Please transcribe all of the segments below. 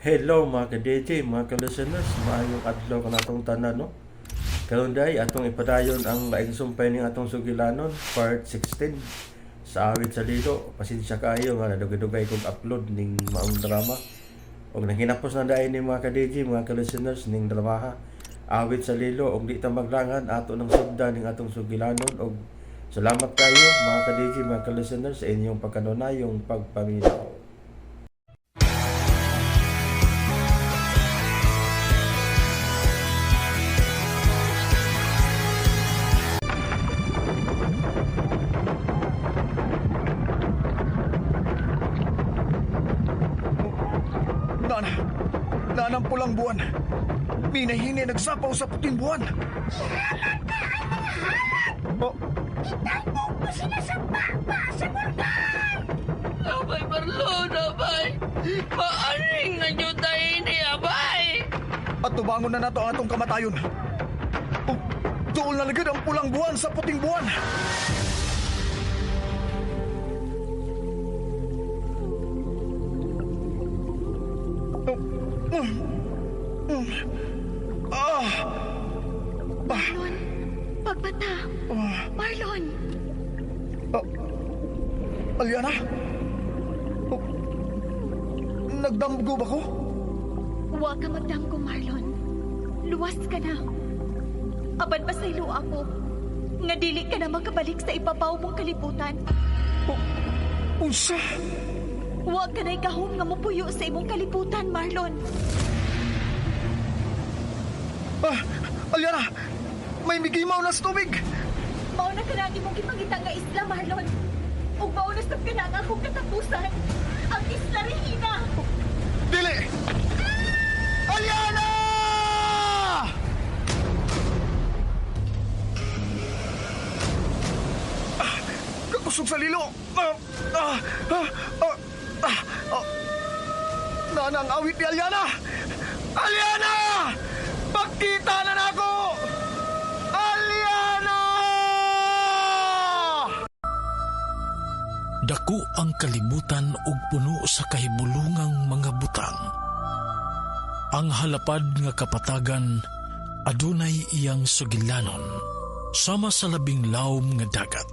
Hello mga ka-DJ, mga ka-listeners, maayong adlaw kanatong tanan, no? Karon day atong ipadayon ang laing sumpay ning atong sugilanon, part 16 sa Awit sa Lilo. Pasensya kaayo nga nadugay-dugay kog upload ning maong drama. Og nanghinapos na dayon ni mga ka-DJ, mga ka-listeners ning dramaha Awit sa Lilo, og di ta maglangan ato nang sugdan ning atong sugilanon. Og salamat kayo mga ka-DJ, mga ka-listeners sa inyong pagkanunayong pagpaminaw. Nana, nanang pulang buwan. Minahini nagsapaw sa puting buwan. Oh, Italbog ko sila sa baba sa bulkan! Abay, Marlon, abay! Maaring na nyo tayo ni abay! at tubangon na nato ang atong kamatayon. Oh, duol na ligid ang pulang buwan sa puting buwan. Oh, mm, mm. Ah, Marlon, pagbata! ah, Marlon! ah. Aliana? Oh, nagdamgo ba ko? Huwag ka magdamgo, Marlon. Luwas ka na. Apan pasaylo ako. Nga dili ka na makabalik sa ibabaw mong kalibutan. Oh, unsa? Huwag ka na ikahom nga mupuyo sa imong kalibutan, Marlon. Ah, Aliana! May migimaw na sa tubig! Mao na kanagi mong gipangita nga isla, Marlon. Ug mao na sab kana ang akong katapusan. Ang Isla Regina! Dili! Aliana! Ah, kakusog sa lilo! Ah, ah, ah, ah, ah, ah. Nana ang awit ni Aliana! Aliana! Pagkita na nako! Aliana! Dako ang kalibutan ug puno sa kahibulungang mga butang. Ang halapad nga kapatagan adunay iyang sugilanon sama sa labing lawom nga dagat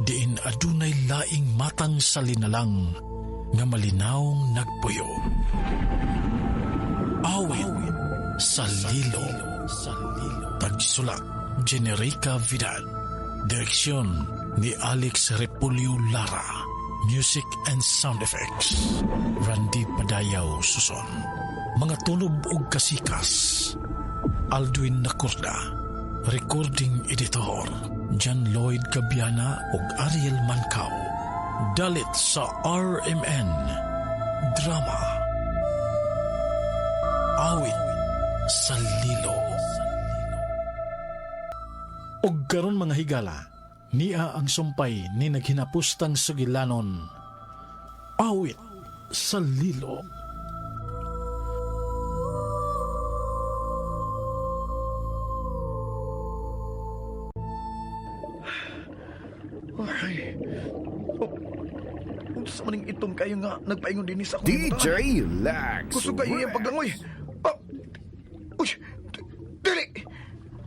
diin adunay laing matang sa linalang nga malinawng nagpuyo. Awit sa lilo. Tagsulat, Generica Vidal. Direksyon ni Alex Repulio Lara. Music and sound effects, Randy Padayaw Suson. Mga tulob og kasikas, Aldwin Nacorda. Recording editor, John Lloyd Cabiana ug Ariel Mancao. Dalit sa RMN. Drama. Awit sa Lilo. Og karon mga higala, niya ang sumpay ni naghinapustang sugilanon. Awit sa Lilo. Ay. Oh, unsa man ning itom kayo nga nagpaingon dinhi sa akong DJ libutan? Lax. Kusog kayo iyang paglangoy. Oh. Uy, dili.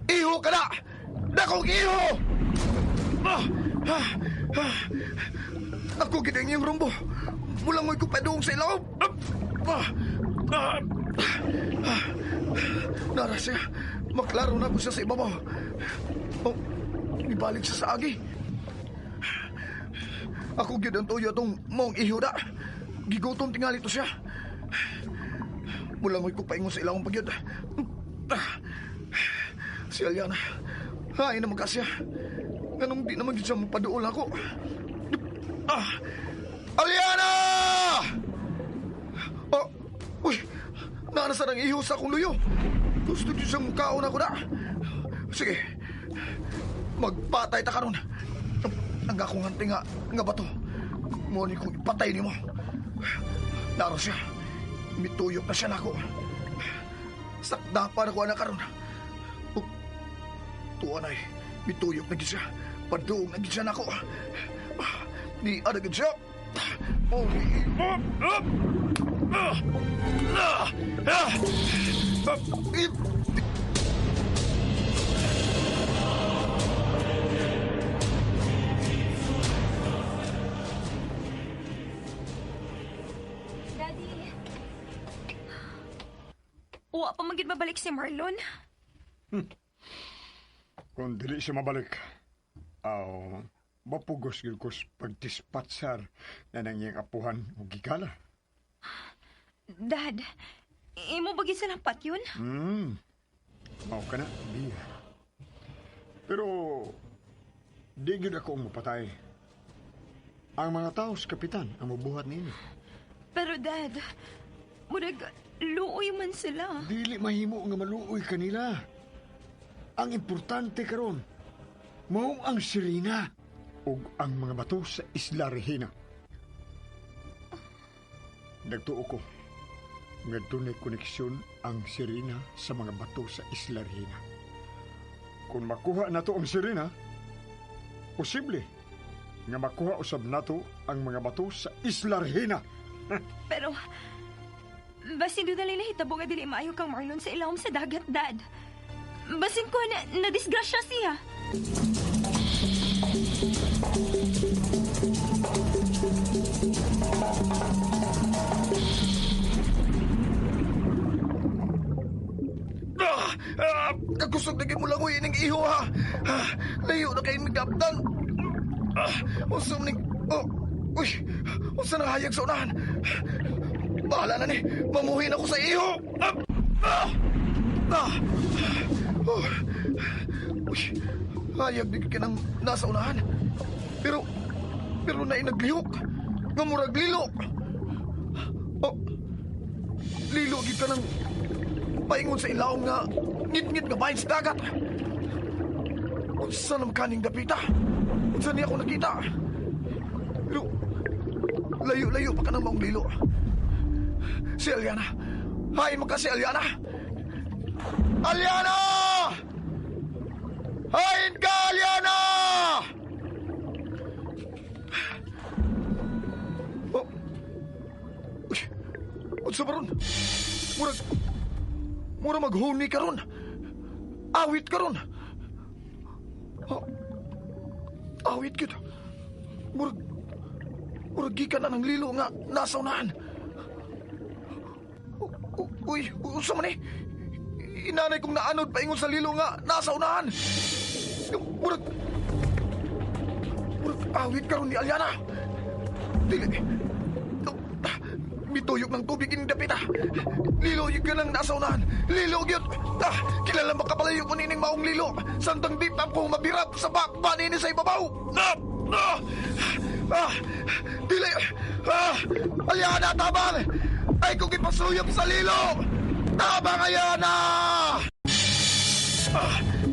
Iho ka na. Dakong iho. Ah, ah, ah. Ako gid ang iyong rumbo. Mulangoy ko padung sa ilaw. Ah, ah, ah. Nara siya. Maklaro na ko siya sa ibabaw. Oh, ibalik siya sa agi. Ako gyud ang tuyo atong maong iho da. Gigutom tingali to siya. Mulangoy ko paingon sa ilawang pagyud. Si Aliana, hain naman ka siya. Nganong di naman gyud siya mapaduol ako. Ah! Aliana! Oh, uy, naana sa nang iho sa akong luyo. Gusto gyud siyang mukaon ako na. Sige, magpatay ta karon. Ang akong hanti nga, nga bato. Mo ni kong ipatay nimo. Naro siya. Mituyok na siya nako. Sakda para ko na karon. Oh, tuwa na eh. Mituyok na gid siya. Paduong na gid siya nako. Ah, Di ada gid siya. Oh, ah, ah, ah, ah. Ah! Daddy. Wa pa man gid mabalik si Marlon. Kung dili siya mabalik, aw, mapugos gyud ko sa pagdispatsar na nang iyang apuhan o gigala. Dad, imo ba gid silang patyon? Mao ka na, Bia. Pero, di gyud ako ang mapatay. Ang mga tao sa kapitan ang mabuhat ninyo. Pero Dad, murag luoy man sila. Dili mahimo nga maluoy kanila. Ang importante karon, mao ang Serena ug ang mga bato sa Isla Regina. Nagtuo ko nga dunay koneksyon ang Serena sa mga bato sa Isla Regina. Kung makuha nato ang Serena, posible nga makuha usab nato ang mga bato sa Isla Regina. Pero, basin doon na nahitabo nga dili maayo kang Marlon sa ilawom sa dagat, Dad. Basin ko na nadisgrasya siya. Kakusog na mo langoy ining iho ha. Layo na kayo migaptan. Unsa man ning oh, uy, unsa nang hayag sa unahan? Bahala na ni, mamuhin ako sa iho. Oh. Uy, hayag di ka nang nasa unahan. Pero naay naglihok. Nga murag lilo. Oh, lilo gid ka nang paingon sa ilawom nga ngit-ngit nga bahin sa dagat. Unsa naman kaning dapita? Unsa niya ako nakita? Pero layo-layo pa ka ng maong lilo. Si Aliana. Hain mo ka si Aliana. Aliana! Hain ka, Aliana! Oh. Uy, unsa ba ron? Murag maghuni ka ron. Awit ka ron. Oh, awit kita. Murag gikan na ng lilo nga nasa unahan. Uy, unsa man eh? Inanay kong naanod paingon sa lilo nga nasa unahan. Murag awit karon ni Aliana. Dili. Mituyok ng tubig ining dapita. Lilo yun ka nang nasa unahan. Lilo yun. Kilala makapalayo ko nining maong lilo. Santang di pa ko mabirap sa bakba nini sa ibabaw. Dili. Aliana, tabang! Ay kung ipasuyop sa lilo! Tabang, Aliana!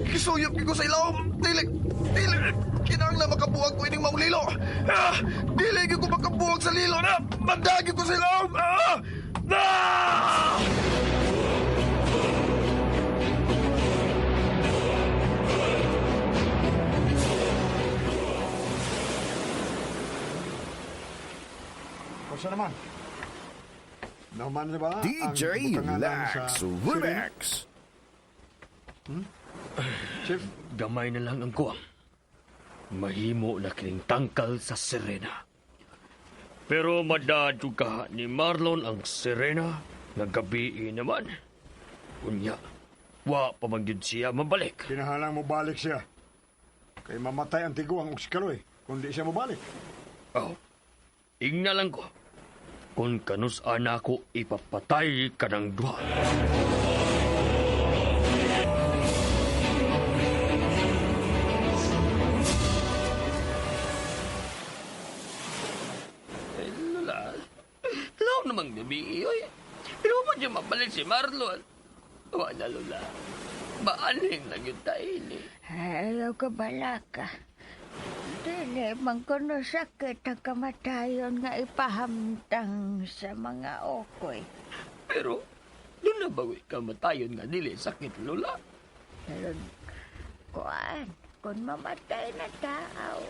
Kisuyop ko sa ilawom. Dili. Dili. Kinahanglan makabuwag ko ining maong lilo. Dili ko makabuwag sa lilo. Mandagi ko sa ilawom. Unsa naman? Naman na ba ang DJ butanganan sa Lax Serena? Remix. Chief? Gamay na lang ang kuwang. Mahimo na kining tangkal sa Serena. Pero madadyo ka ni Marlon ang Serena nga gabii naman. Unya, wa pa man gyud siya mabalik. Kinahalang mobalik siya. Kay mamatay ang tiguang og si Kaloy kung di siya mobalik. Oh, ingna lang ko. Kung kanus ana ko ipapatay ka ng duha. Eh, Lola, law namang gabi, oy. Pero pa siya mabalik si Marlon. Wala, Lola. Maaning lang yung tayo ni. Ayaw ka balaka. Dili man kuno sakit ang kamatayon nga ipahamtang sa mga okoy. Pero, doon na ba kamatayon nga dili sakit, Lola? Pero, kuan, kung mamatay na tao,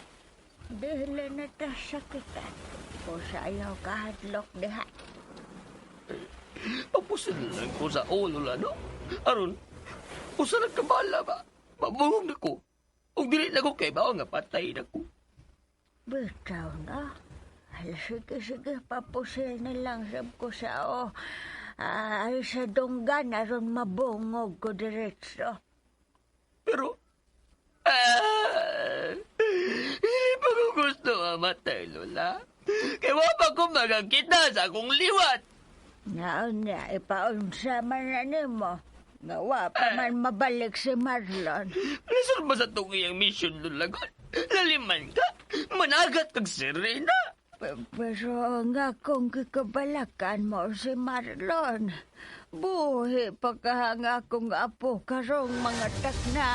dili na ta sakitan. Kung sa ayaw kahadlok diha. Ipapusil lang ko sa ulo la, no? Aron, usa lang kabala ba? Mabungog na ko. Ug dili na ko kay bao nga patay na ko. Bitaw na. Sige, sige, papusil na lang sab ko sa o. Ay, sa dunggan, aron mabungog ko diretso. Pero, hindi pa ko gusto mamatay, Lola. Kaya wa pa ko magakita sa akong liwat. Naon na, ipaunsa man na nimo. Nga wa pa man mabalik si Marlon. Lisod ba sa itong iyang mission, Lola? Laliman ka, managat kag Serena. Pero nga kung kikabalakan mo si Marlon, buhi pa ka nga akong apo karong mga takna.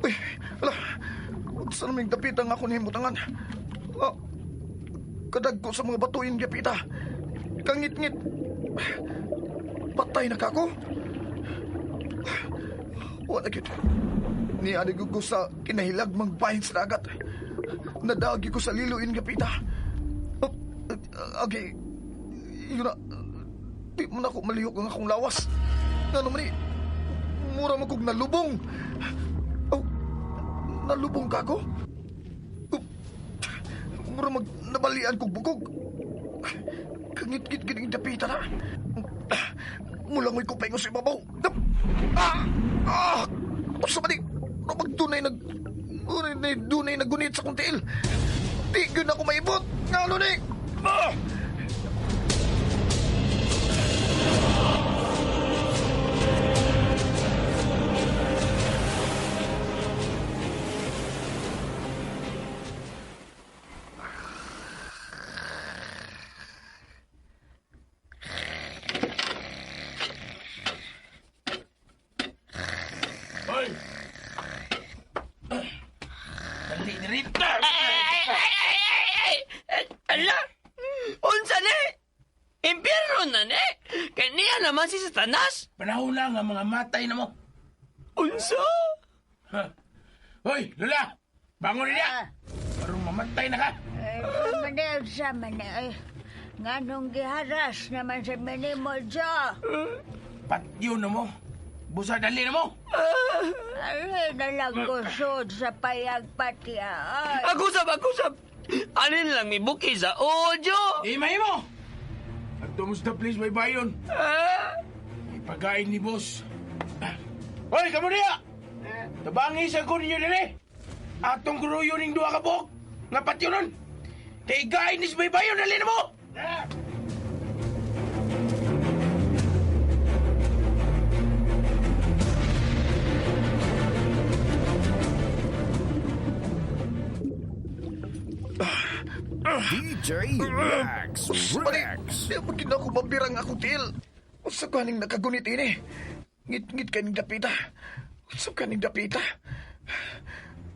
Uy, ala, unsa naming dapita nga ako nahimutangan. Kadagko sa mga batuin gapita. Kangit-ngit. Patay na ka ako. Wala gyud. Niani ko sa kinahilag magbahin sa dagat. Nadagi ko sa liluin gapita. Okay. Yun na. Di man ako malihok ang akong lawas. Ano man ni? Mura man kog nalubong. Oh, nalubong ka ako? Oh, mura mag nabalian kog bukog. Kangit-ngit gining dapita na. Mulangoy ko paingon sa ibabaw. Ah! Usa man ni? Ano dunay nagunit sa kong tiil? Di gyud ako maibot. Ngano ni? Ah! Ala! Unsa ni? Impyerno na ni? Kaniya naman si Satanas? Panahon na nga mga matay na mo. Unsa? Ha? Hoy, Lola! Bangon na niya! Parang mamatay na ka! Manel sa manel. Nganong giharas naman sa minimo, Jo. Patyo na mo. Busa dali na mo. Alin na lang kusod sa payag patya. Agusab, agusab! Alin lang may buki sa ojo! Eh, mahimo! Adto mo sa place, may bayon. Ipagain ni boss. Hoy, kamo niya! Tabangi sa ko ninyo dili. Atong kuruyo ning duha ka buok. Nga patyo nun. Kay igain ni may bayon, dali na mo! DJ Rex, Rex. Di ba gina ko mabirang akong tiil? Unsa kaning nakagunit ini? Ngit-ngit kaning dapita. Unsa kaning dapita?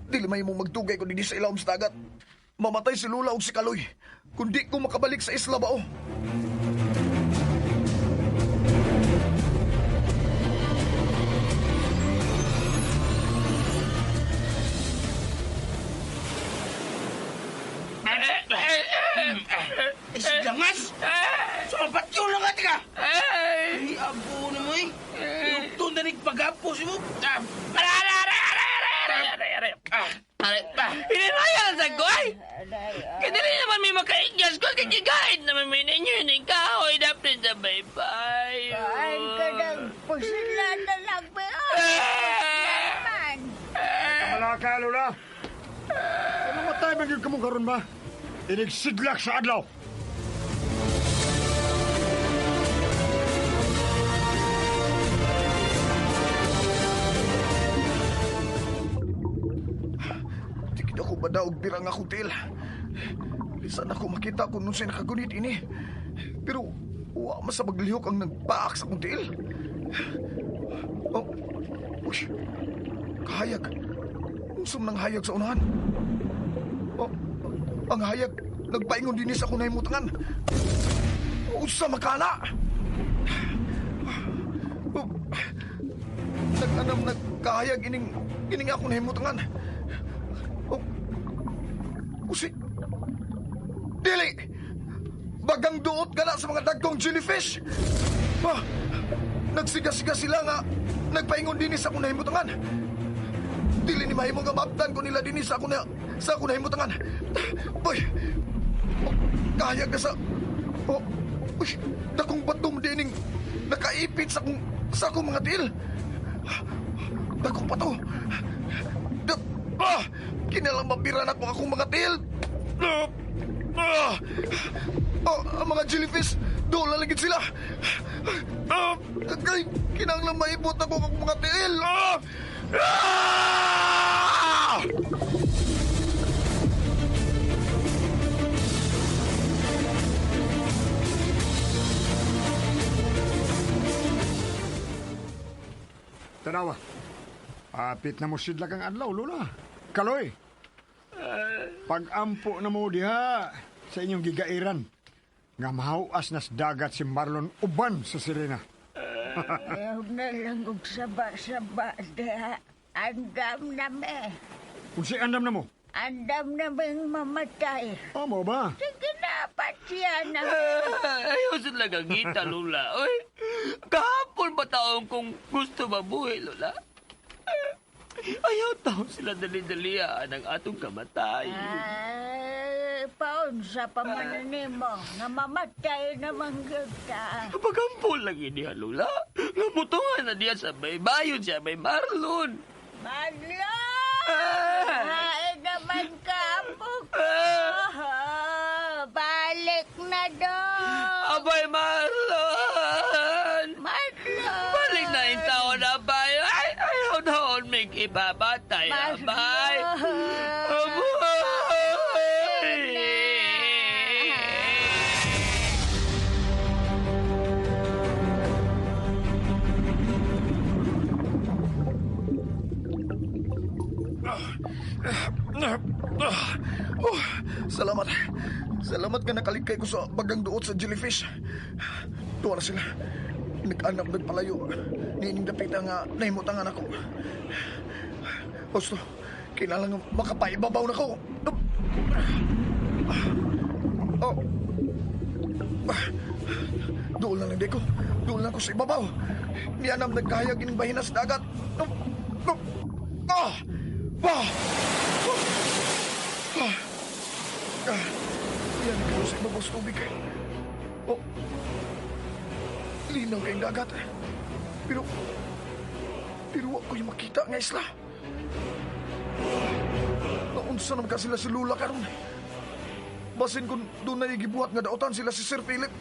Dili may mo magdugay kun dinhi sa ilawom sa dagat. Mamatay si Lula og si Kaloy. Kung di ko makabalik sa isla bao. Isdangas! So, patyo lang ka, tika! Ay, abo na mo eh. Lugtong na rin pag-apos mo. Hinirayan sa ko ay! Kadali naman may makaigas ko, kagigaid naman may ninyo ni kahoy dapat sa baybay. Kain ka ng pusila na lang ba? Man. Kamala ka, Lola. Ano matay man yun kamong karon ba? Inigsidlak sa adlaw. Di ako badaog birang akong tiil. Lisan ako makita kung nung siya nakagunit ini. Pero wa man sa maglihok ang nagpaak sa akong tiil. Oh, uy, kahayag. Unsam ng hayag sa unahan. Oh, ang hayag, nagpaingon din sa akong nahimutangan. Unsa makana? Oh, Nag-anam nagkahayag ining ining ako nahimutangan. Oh. Usi. Dili! Bagang duot ka na sa mga dagkong jellyfish! Ma! Nagsiga-siga sila nga nagpaingon dinhi sa akong nahimutangan. Dili ni mahimo nga maabtan ko nila dinhi sa akong nahimutangan. Boy! Oh, kahayag na sa... Oh, uy, dakong bato mo dining nakaipit sa akong mga tiil. Dakong bato. Kinalang mabira na ko akong mga tiil. Oh, ang mga jellyfish, doon lalagid sila. Kinanglang maibot ako akong mga tiil. Tanawa. Apit na mo sidlak ang adlaw, Lola. Kaloy. Pag-ampo na mo diha sa inyong gigairan, nga mahawas nas dagat si Marlon uban sa Sirena. Ayaw na lang og saba-saba diha. Andam na me. Kung si andam na mo? Andam na ming mamatay. Amo ba? Sige na, patya na. Ayaw sila gagita, Lola. Oy, kahapon ba taong kung gusto mabuhi, Lola? Ayaw taon sila dali-dalian ang atong kamatay. Ay, paunsa pa man nimo nga mamatay naman gyud ka. Pagampol lang ini, Lola. Nga mutungan na diya sa baybayon siya, may Marlon. Marlon! Hain naman ka, apo ko. Balik na doon. Abay, Marlon! Marlon! Balik na yung taon, abay. Ay, ayaw taon, may ibabatay, abay. Abay! Oh, salamat. Salamat nga nakalikay ko sa bagang duot sa jellyfish. Tuwa na sila. Nag-anap, nagpalayo. Niining dapita nga nahimutangan ako. Gusto, kailangan makapaibabaw na ko. Oh. Doon lang hindi ko. Doon lang ko sa ibabaw. Nianam nagkahayag ining bahina sa dagat. Ah! Ah! Ah! Ah! Yan ko sa ibabaw sa tubig. Oh. Linaw kayong dagat. Pero wa ko yung makita nga isla. Naunsa naman ka sila si Lula karon. Basin kung doon na igibuhat nga daotan sila si Sir Philip.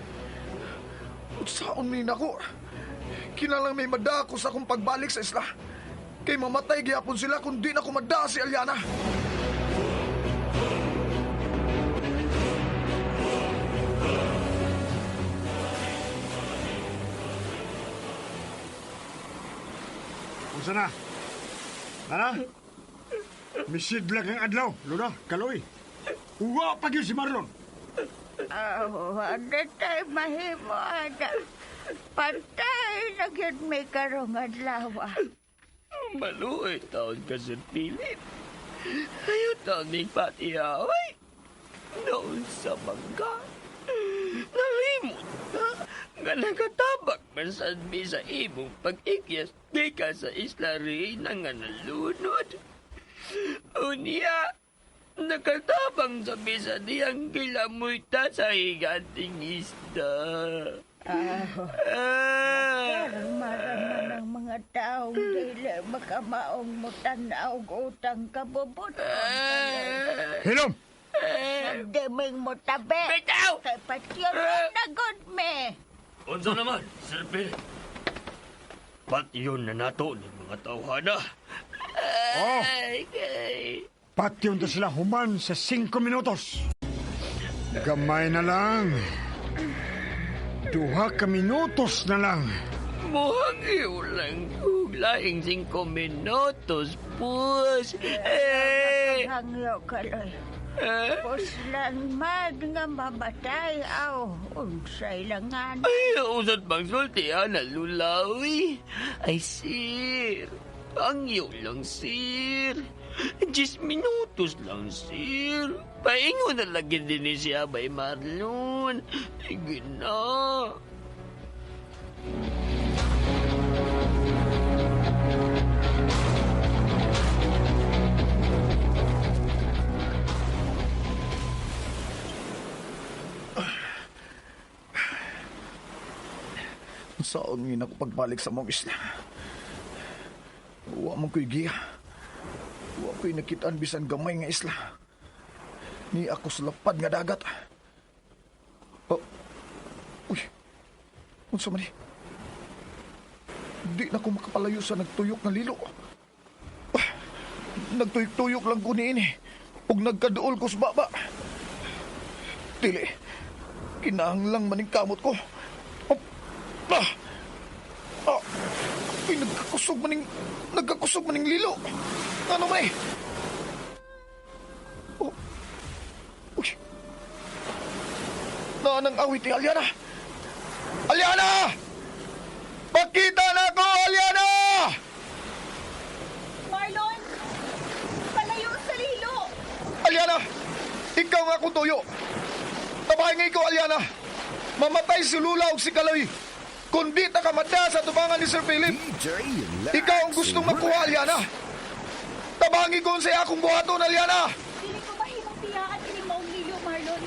Utsaon ni nako. Kinalang may madako sa akong pagbalik sa isla. Kay mamatay gihapon sila kung di na ko madaa si Aliana. Unsa na? Tara? Misidlag ang adlaw, Lola, Kaloy. Uwa pa gyud si Marlon. Wala tayo mahimo, ana. Patay na gyud may karong adlaw. Maluoy taon ka, Sir Philip. Ayaw taon ning patiaway. Noon sa bangka. Nalimot ka nga nakatabak man sad mi sa imong pag-ikyas di ka sa Isla Reyna nga nalunod. Unya, nakatabang sa bisa diyang gilamoy ta sa higanting isda. Maraman ang mga taong dili makamaong mutanaw utang kabubuton. Hilom! Sandiming mo tabi. Bitaw! Kay patyon na good me. Unsa naman, Sir Philip? Patyon na nato ni mga tawhana. Oh! Patyon ta sila human sa 5 minutos. Gamay na lang. 2 ka minutos na lang. Muhang lang kung laing 5 minutos, pus. Hangyo, Kaloy. Puslan man nga mamatay, aw, unsay langan. Ay, usat bang sulti, ha, nalulawi. Ay, sir. Ang iyo lang, sir. 10 minutos lang, sir. Paingon na lagi din ni siya, Bay Marlon. Sige na. Saan nga ako pagbalik sa mong isla? Wa man ko'y giya. Wa ko'y nakitaan bisan gamay nga isla. Ni ako sa lapad nga dagat. Oh. Uy. Unsa man ni? Di na ko makapalayo sa nagtuyok nga lilo. Ah, nagtuyok-tuyok lang ko niini. Ug nagkaduol ko sa baba. Dili. Kinahanglang maning kamot ko. Oh. Ah! Ah! Uy, nagkakusog maning lilo. Ano may? Oh. Uy. Naanang awit ni Aliana. Aliana! Pakita na ko, Aliana! Marlon! Palayo sa lilo! Aliana! Ikaw nga akong tuyo. Tabahin nga ikaw, Aliana. Mamatay si Lula o si Kaloy. Kundi ta kamada sa tubangan ni Sir Philip. Ikaw ang gustong makuha, Aliana. Tabangi ko sa akong buhaton, Aliana. Dili ko mahimong piyaan kining maong lilo, Marlon.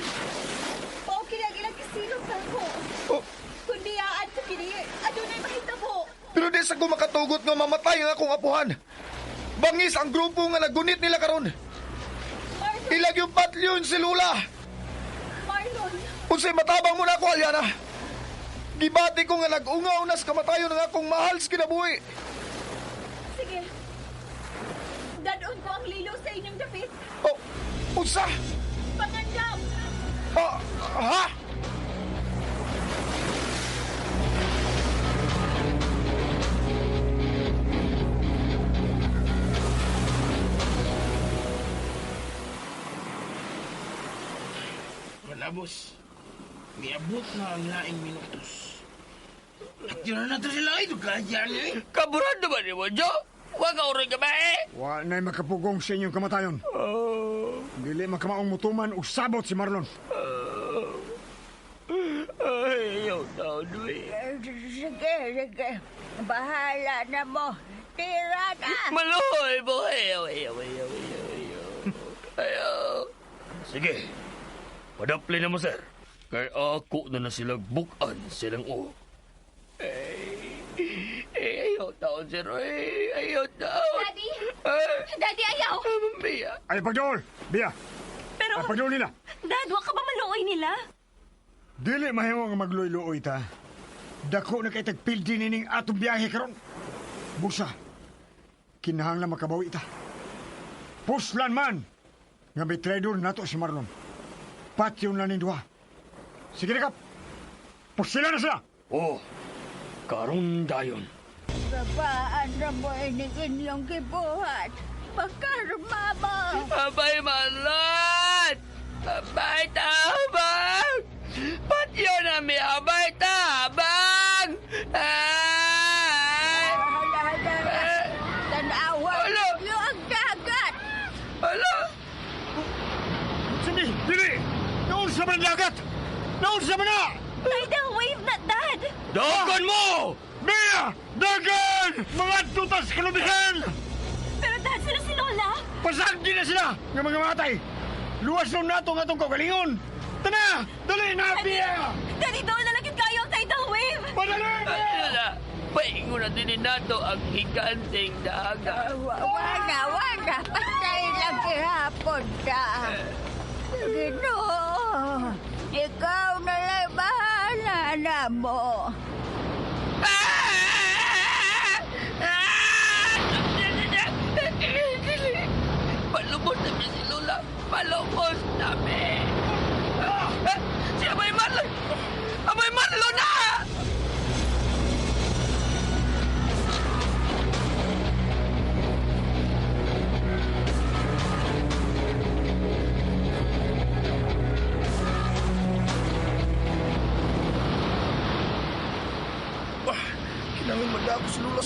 Mao kini ang ilang gisilog nako. Oh. Kung biyaan ko kini, adunay mahitabo. Pero di sa ko makatugot nga mamatay ang akong apuhan. Bangis ang grupo nga nagunit nila karon. Marlon! Ilag yung patlyon si Lula. Marlon! Unsay matabang mo na ako, Aliana. Gibati ko nga nag-ungaw nas kamatayon ng akong mahal sa kinabuhi. Sige. Dadon ko ang lilo sa inyong dapit. Oh, unsa? Pangandam! Ah, ha? Wala, boss. Miabot na ang laing minutos. At yun na nato sila ay dugadyan eh. Kaburado ba ni mo, Joe? Huwag ka uroy ka ba eh? Wa na'y makapugong sa inyong kamatayon. Dili makamaong mutuman og sabot si Marlon. Ay, ayaw taon, eh. Sige, sige. Bahala na mo. Tira na. Maluhoy mo. Ayaw, ayaw, ayaw, ayaw, ayaw. Ayaw. Sige. Padapli na mo, sir. Kay ako na na sila bukan silang o. Ay, ayaw taon, sir. Ay, ayaw taon. Daddy! Ay, Daddy, ayaw! Bia. Ay, pagdool! Bia! Pero, Ay, pagdool nila! Dad, wa ka ba maluoy nila? Dili mahimo nga magluoy-luoy ta. Dako na kay tagpildi nining atong biyahe karon. Busa, kinahanglan makabawi ta. Puslan man nga may traidor nato si Marlon. Patyon na ning duha. Sige na kap. Pusila na sila. Oh, karon dayon. Babaan na mo ining inyong gibuhat. Pagkarma mo. Abay, Marlon! Abay, tabang! Patyo na mi, abay, tabang! Ay! Hala, hala, hala. Tanawa Hala! ninyo ang dagat. Hala! Sige, dili! Naon sa man dagat! Naon sa man na! Tidal wave na, Dad! Dagan mo! Bia! Dagan! Mga tutas kalubihan! Pero Dad, sila si Lola! Pasagdi na sila nga mga matay! Luwas nun nato nga atong kaugalingon! Tana! Dali na, Bia! Daddy, doon na lang kayo ang tidal wave! Padali, Bia! Hala! Paingon na din nato ang higanteng dagat. Wala, wala. Patay lang gihapon ta. Ginoo, ikaw na lang bahala na mo. Ah! Ah! Palubos na si Lola. Palubos na mi. Si Abay Marlon! Abay Marlon na!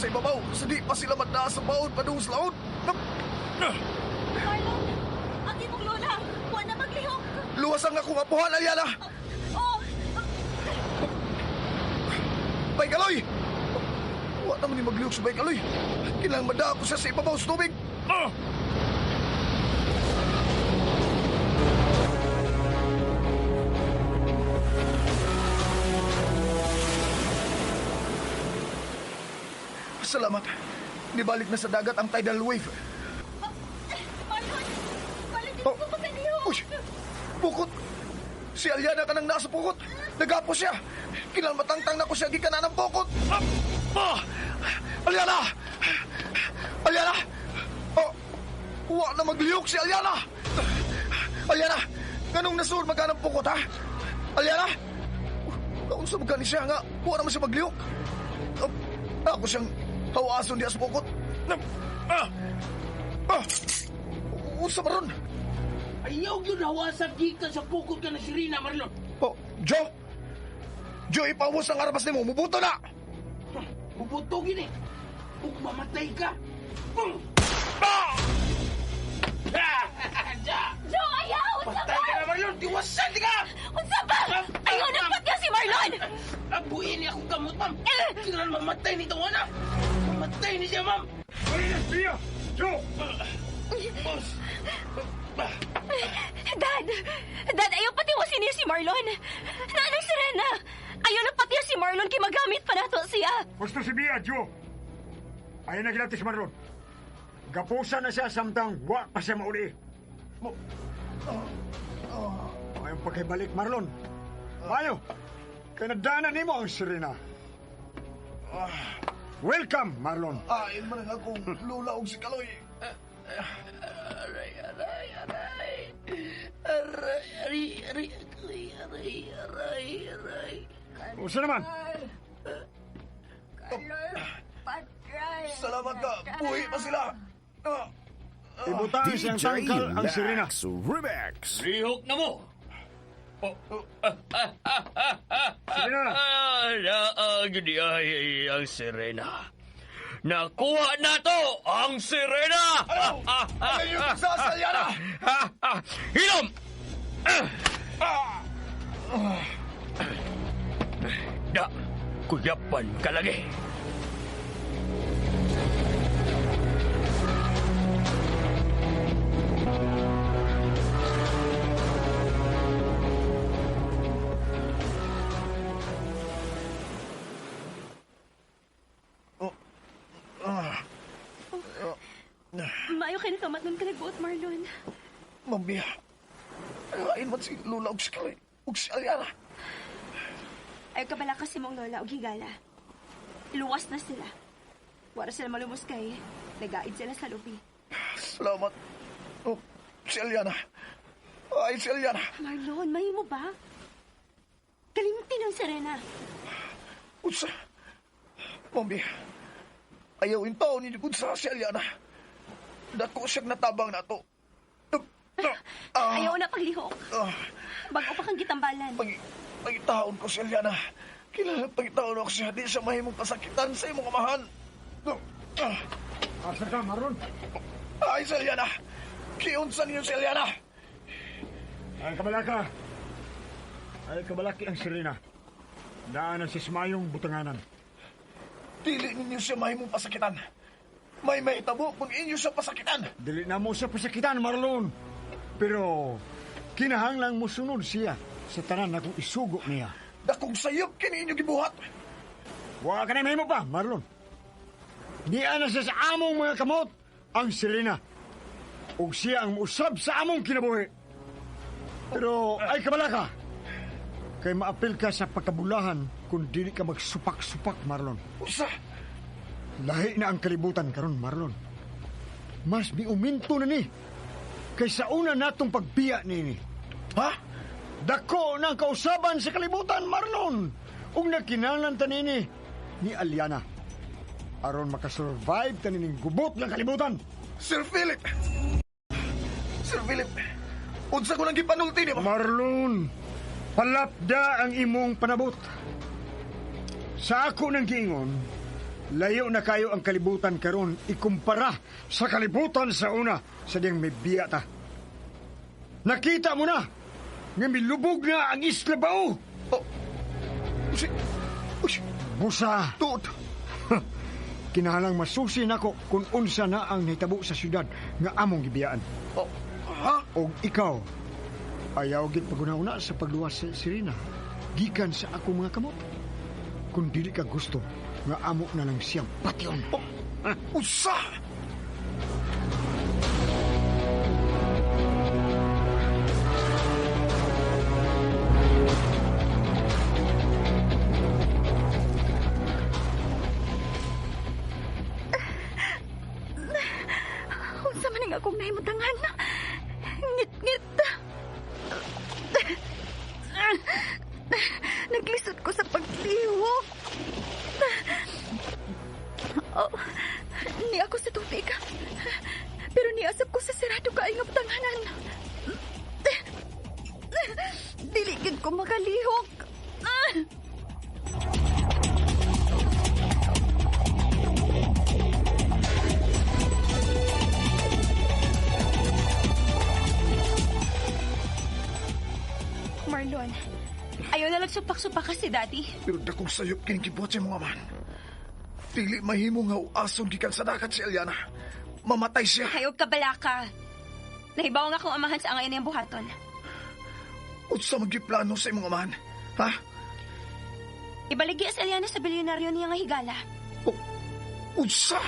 sa ibabaw. Sa di pa sila madala sa baon padung sa laot. Marlon, ang imong lola, wa na maglihok. Luwas ang akong apuhan, Aliana! Oh, Baykaloy! Wa naman ni maglihok sa Baykaloy. Kailangan madaa ko siya sa ibabaw sa tubig. Salamat. Nibalik na sa dagat ang tidal wave. Marlon, Marlon, Oh. dito ko makalihok. Uy! Pukot! Si Aliana ka nang nasa pukot. Nagapo siya. Kinang matangtang na ko siya gikan na ng pukot. Ah! Aliana! Aliana! Oh! Wa na maglihok si Aliana! Aliana! Nganong nasuod magka ng pukot, ha? Aliana! Kaunsa magka ni siya nga? Wa naman siya maglihok. Oh, ako siyang hawason diya sa pukot. Ah! Ah! Unsa ba ron? Ayaw yun hawasa gikan sa pukot ka na Serena, Marlon. Oh, Joe! Joe, ipawas ang armas nimo. Mubuto na! Bubuto gini. Ug mamatay ka. Ah! Ja! Joe, ayaw! Unsa Patay ba? ka na, Marlon! Tiwasan di ka! Unsa ba? Ayaw na patya si Marlon! Abuin niya akong gamot, ma'am. Kailangan mamatay ni Tawana. Mamatay ni siya, ma'am. Bia! Joe! Boss! Dad! Dad, ayaw patiwasin niya si Marlon! Nanay Serena! Ayaw na patiya si Marlon kay magamit pa nato siya! Gusto si Bia, Joe! Ayaw na gilatis Marlon. Gapusa na siya samtang wa pa siya mauli. Ayaw pagkibalik, Marlon. Mayo, kay nadana nimo ang Serena. Welcome, Marlon. Ay, man ang akong lula og si Kaloy. Aray, aray, aray. Aray, aray, aray, aray, aray, aray, aray. Usa naman. Patay. Salamat ka. Buhi pa sila. Ah, Ibutang siyang DJ tangkal ang Serena. Lax Remix. Lihok na mo! Serena! Naag di ay ang Serena. Nakuha na to ang Serena! Ayaw yung sa Aliana! Hilom! Da, kuyapan ka lagi. Maayo kay nakamat nun ka nagbuot, Marlon. Ma'am Bia, lain man si Lula og si Kaloy og si Aliana. Ayaw ka bala kasi mong lola og higala. Luwas na sila. Wala sila malumos kay. Nagaid sila sa lubi. Salamat. Oh, si Aliana. Ay, si Aliana. Marlon, mahimo ba? Kalimti ng Serena. Unsa? Ma'am Bia, ayaw intaon ninyo kung sa si Aliana. Dako siyang natabang na to. Ayaw na paglihok. Bago pa kang gitambalan. Pangitaon ko si Aliana. Kailangan pangitaon ako siya. Di siya mahimong pasakitan sa imong amahan. Asa ka, Marlon? Ay, si Aliana. Kiunsa ninyo si Aliana. Ay, kabalaka. Ay, kabalaki ang Serena. Daan ang sismayong butanganan. Dili ninyo siya mahimong pasakitan. May mahitabo kung inyo siya pasakitan. Dili na mo siya pasakitan, Marlon. Pero kinahanglang musunod siya sa tanan na kung isugo niya. Dakong sayop kini inyo gibuhat. Wa ka na mahimo pa, Marlon. Niya na siya sa among mga kamot ang Serena. Ug siya ang muusab sa among kinabuhi. Pero ay kabalaka. Kay maapil ka sa pagkabulahan kung dili ka magsupak-supak, Marlon. Usa! Lahi na ang kalibutan karon, Marlon. Mas miuminto na ni kaysa una natong pagbiya nini. Ha? Dako na ang kausaban sa kalibutan, Marlon. Ug nagkinahanglan ta nini ni Aliana. Aron makasurvive ta nining gubot ng kalibutan. Sir Philip! Sir Philip, unsa ko nang gipanulti nimo? Marlon, palapda ang imong panabot. Sa ako ng giingon, Layo na kayo ang kalibutan karon ikumpara sa kalibutan sa una sa diyang may biya ta. Nakita mo na nga milubog na ang Isla Bao. Oh. Si, uy, Busa. Tuod. Kinahalang masusi nako kung unsa na ang nahitabo sa syudad nga among gibiyaan. Oh, ha? Og ikaw, ayaw gid paguna-una sa pagluwas sa Serena. Gikan sa akong mga kamot. Kung dili ka gusto, nga amo na lang siyang patyon. Oh, usa! Unsa man ang akong nahimutangan? Ngit-ngit. Naglisod ko sa paglihok. Oh, ni ako sa tubig. Pero niasap ko sa sirado kaay nga butanganan. Dili gid ko makalihok. Marlon, ayaw na lang supak-supak ka si Daddy. Pero dakong sayop kining gibuhat sa imong amahan. Dili mahimo nga uason gikan sa dagat si Eliana. Mamatay siya. Ayaw ka balaka. Nahibaw nga akong amahan sa angay niyang buhaton. Unsa man giplano sa imong amahan? Ha? Ibaligya si Eliana sa bilyonaryo niya nga higala. Oh, unsa?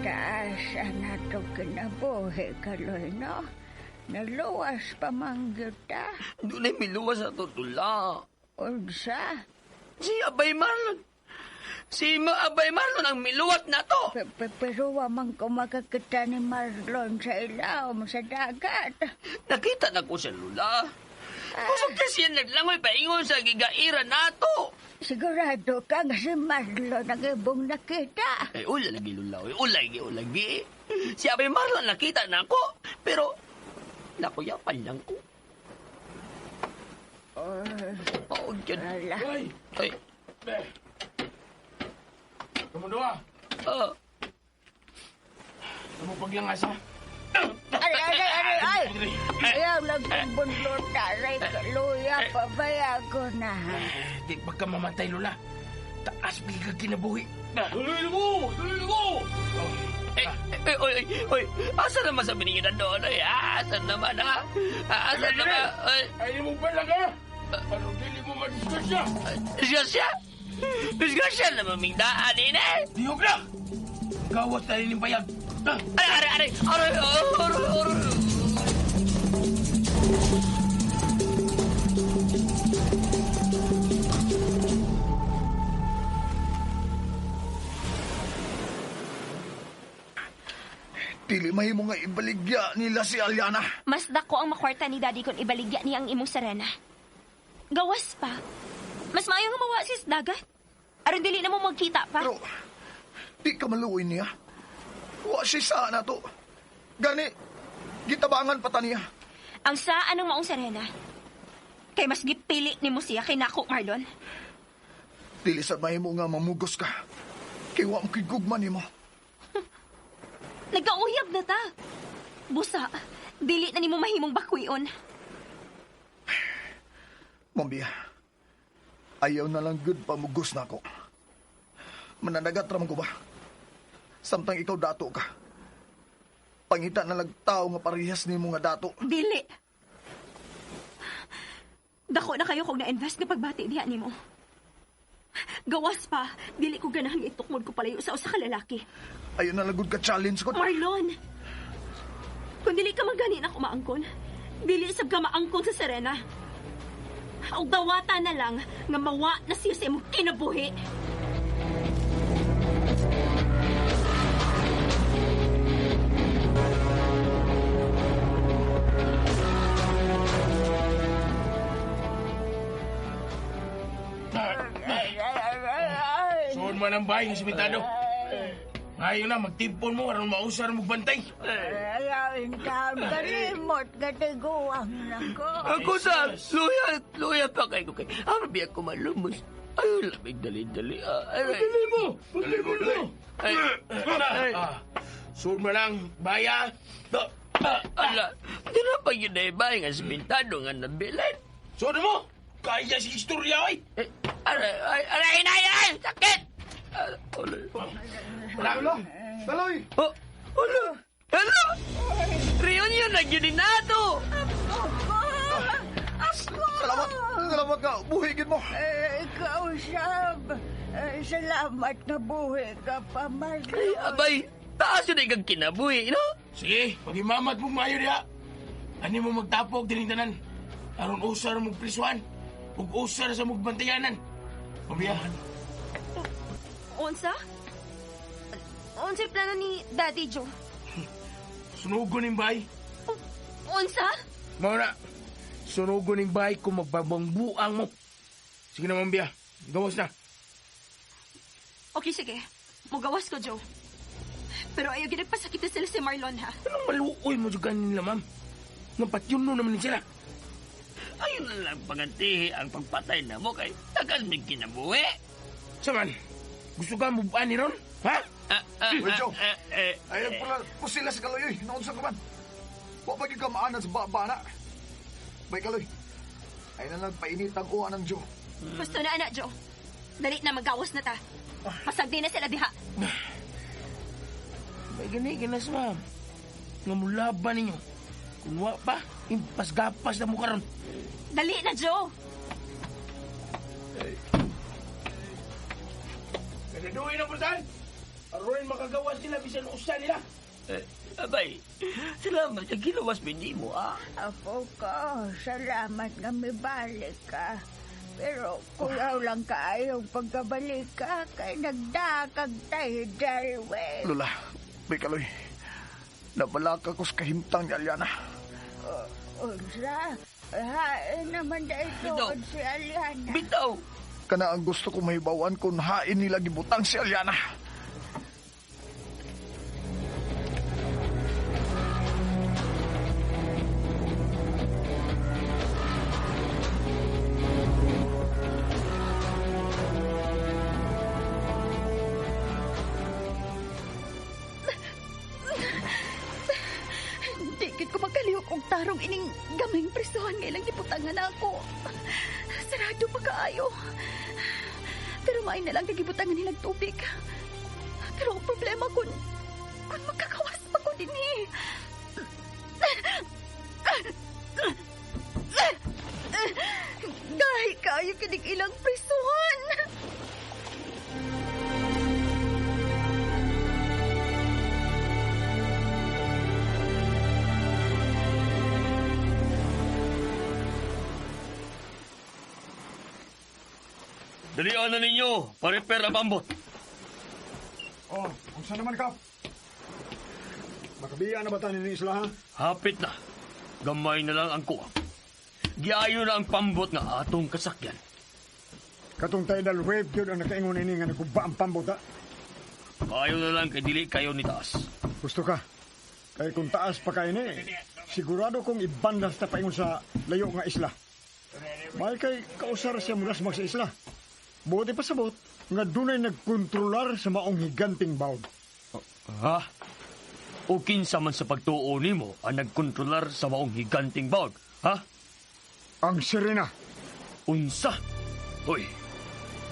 Taas ang ato kinabuhi, Kaloy, no? Naluwas pa man gyud ta. Dunay miluwas sa tula. Unsa? Si Abay Marlon. Si Abay Marlon ang miluwat na to. Pero wa man ko makakita ni Marlon sa ilawom sa dagat. Nakita na ko siya, Lula. Kusog kasi siya naglangoy paingon sa gigaira nato. Sigurado ka nga si Marlon ang ibong nakita. Eh, ula lagi, Lula. Uy, ulagi, ulagi. Si Abay Marlon nakita na ako. Pero, nakuyapan lang ko. Oh, dyan. Ala. Ay! Ay, Kamu doa. ah. Kamu paglangas ha. Aray, aray, aray, ay! Ayaw lang kong bunlot, aray, kaluya, pabaya ko na. Di pa ka mamatay, Lola. Taas pa ka kinabuhi. Tuloy mo! Tuloy mo! Eh, eh, oy, oy, oy, asa naman sabi ninyo na doon? Oy, asa naman, ha? Asa naman? Oy, Ay, mo pa lang, ha? Ano dili mo madisgrasya? Disgrasya? Disgrasya naman, ming daan, eh. Dihog na! Gawas na rin yung bayag. Aray, aray, aray, aray, aray, aray. Dili mahimo nga ibaligya nila si Aliana. Mas dako ang makwarta ni Daddy kung ibaligya niya ang imong Serena. Gawas pa. Mas maayo nga mawa sis dagat. Aron dili na mo magkita pa. Pero di ka maluoy niya. Wa siya sa na to. Gani, gitabangan pa ta niya. Ang saan ang maong Serena? Kay mas gipili nimo siya kay nako, Marlon. Dili sa mahimo nga mamugos ka. Kay wa mo kay gugma nimo. Nagkauyab na ta. Busa, dili na nimo mahimong bakwion. Mambiya, ayaw na lang good pamugos na ako. Mananagat raman ko ba? Samtang ikaw dato ka. Pangita na lang tao nga parehas nimo nga dato. Dili. Dako na kayo kung na-invest nga pagbati diha nimo. Gawas pa, dili ko ganahan nga itukmod ko palayo sa usa ka lalaki. Ayaw na lang good ka challenge ko. Marlon! Kung dili ka man gani na kumaangkon, dili sab ka maangkon sa Serena. Og dawata na lang nga mawa na siya sa imong kinabuhi. Ay, ay, ay, ay. Suod man ang bahay ng simentado. Ngayon na, magtimpon mo aron mausar mo bantay. Ayaw in town, kalimot, katiguang nako. Ako sa luya, luya pa kay ko kay. Ano biya ko malumos? Ay, lamig dali-dali. Ay, Dali mo! Dali mo! Dali mo! Ay, ay. Suod mo lang, baya. Ala, di na pa yun na iba nga simentado nga nabilin. Suod mo! Kaya si istorya, ay! Eh, aray, ay, aray, inay, ay, sakit! Aray. Lolo, Kaloy! Oh, ala, ala! Reunion na yun nato! Salamat! Salamat nga, buhigin mo! Eh, ikaw, Sab. Eh, salamat na buhi ka pa, Marlon. Ay, abay, taas yun ay kang kinabuhi, no? Sige, pagimamat mo maayo diha. Ani mo magtapok dining tanan. Aron usar mo prisuan. Ug usar sa mugbantayanan. Pambiyahan. Unsa? Unsay plano ni Daddy Joe? Sunugon ning bay. Unsa? Mao na. Sunugon ning bay kung magbabangbuang mo. Sige na, Mambia. Gawas na. Okay, sige. Mugawas ko, Joe. Pero ayaw ginagpasakit na sila si Marlon, ha? Anong maluoy mo dyan nila, ma'am? Nga patyon no naman ni sila. Ayun na lang pangantihi ang pagpatay na mo kay tagal may kinabuhi. Saman, gusto ka mubaan ni Ron? Ha? Uy, Joe. Ayun pala, pusila sa Kaloy, oy. Naunsa ka man. Wa pa gyud ka maanan sa baba na. Bay Kaloy, ay na lang painit ang uwa ng Joe. Gusto na, anak, Joe. Dali na, magawas na ta. Pasagdi na sila diha. May gani, ginas, ma'am. Nga mulaban ninyo. Kung wa pa, impas-gapas na mo karon. Dali na, Joe! Kanaduhin ang pulsan. Aron makagawa sila bisan usa nila. Eh, abay, salamat sa gilawas bindi mo, ah. Apo ko, salamat nga mibalik ka. Pero kuyaw lang kaayong pagkabalik ka, kay nagdakag tayo dalwe. Lola, bay Kaloy, nabalaka ko sa kahimtang ni Aliana. Unsa? Hain naman na ito si Aliana. Bitaw! Kana ang gusto ko mahibawan kung hain nila gibutang si Aliana. Di gid ko makalihok og tarong ining gamayng prisuhan nga ilang gibutangan ako. Sarado pa kaayo. Pero maay na lang gibutangan nilang tubig. Pero ang problema kun makakawas pa ko dinhi. Gahi kaayo kinig ilang prisuhan. Dalian na ninyo, pareper ang pambot. Oh, unsa naman ka? Makabiya na ba tayo ni isla, ha? Hapit na. Gamay na lang ang kuwang. Giayo na ang pambot nga atong kasakyan. Katong tidal wave yun ang nakaingon ini nga nagkuba ang pambot, ha? Ayo na lang kay dili kayo ni taas. Gusto ka. Kay kung taas pa kayo ni, sigurado kong ibandas ta paingon sa layo nga isla. May kay kausar siya mulasmag sa isla. Buti pa sabot, nga dunay nagkontrolar sa maong higanting bawd. Ha? O kinsa man sa pagtuo nimo ang nagkontrolar sa maong higanting bawd, ha? Ang Sirena. Unsa? Hoy,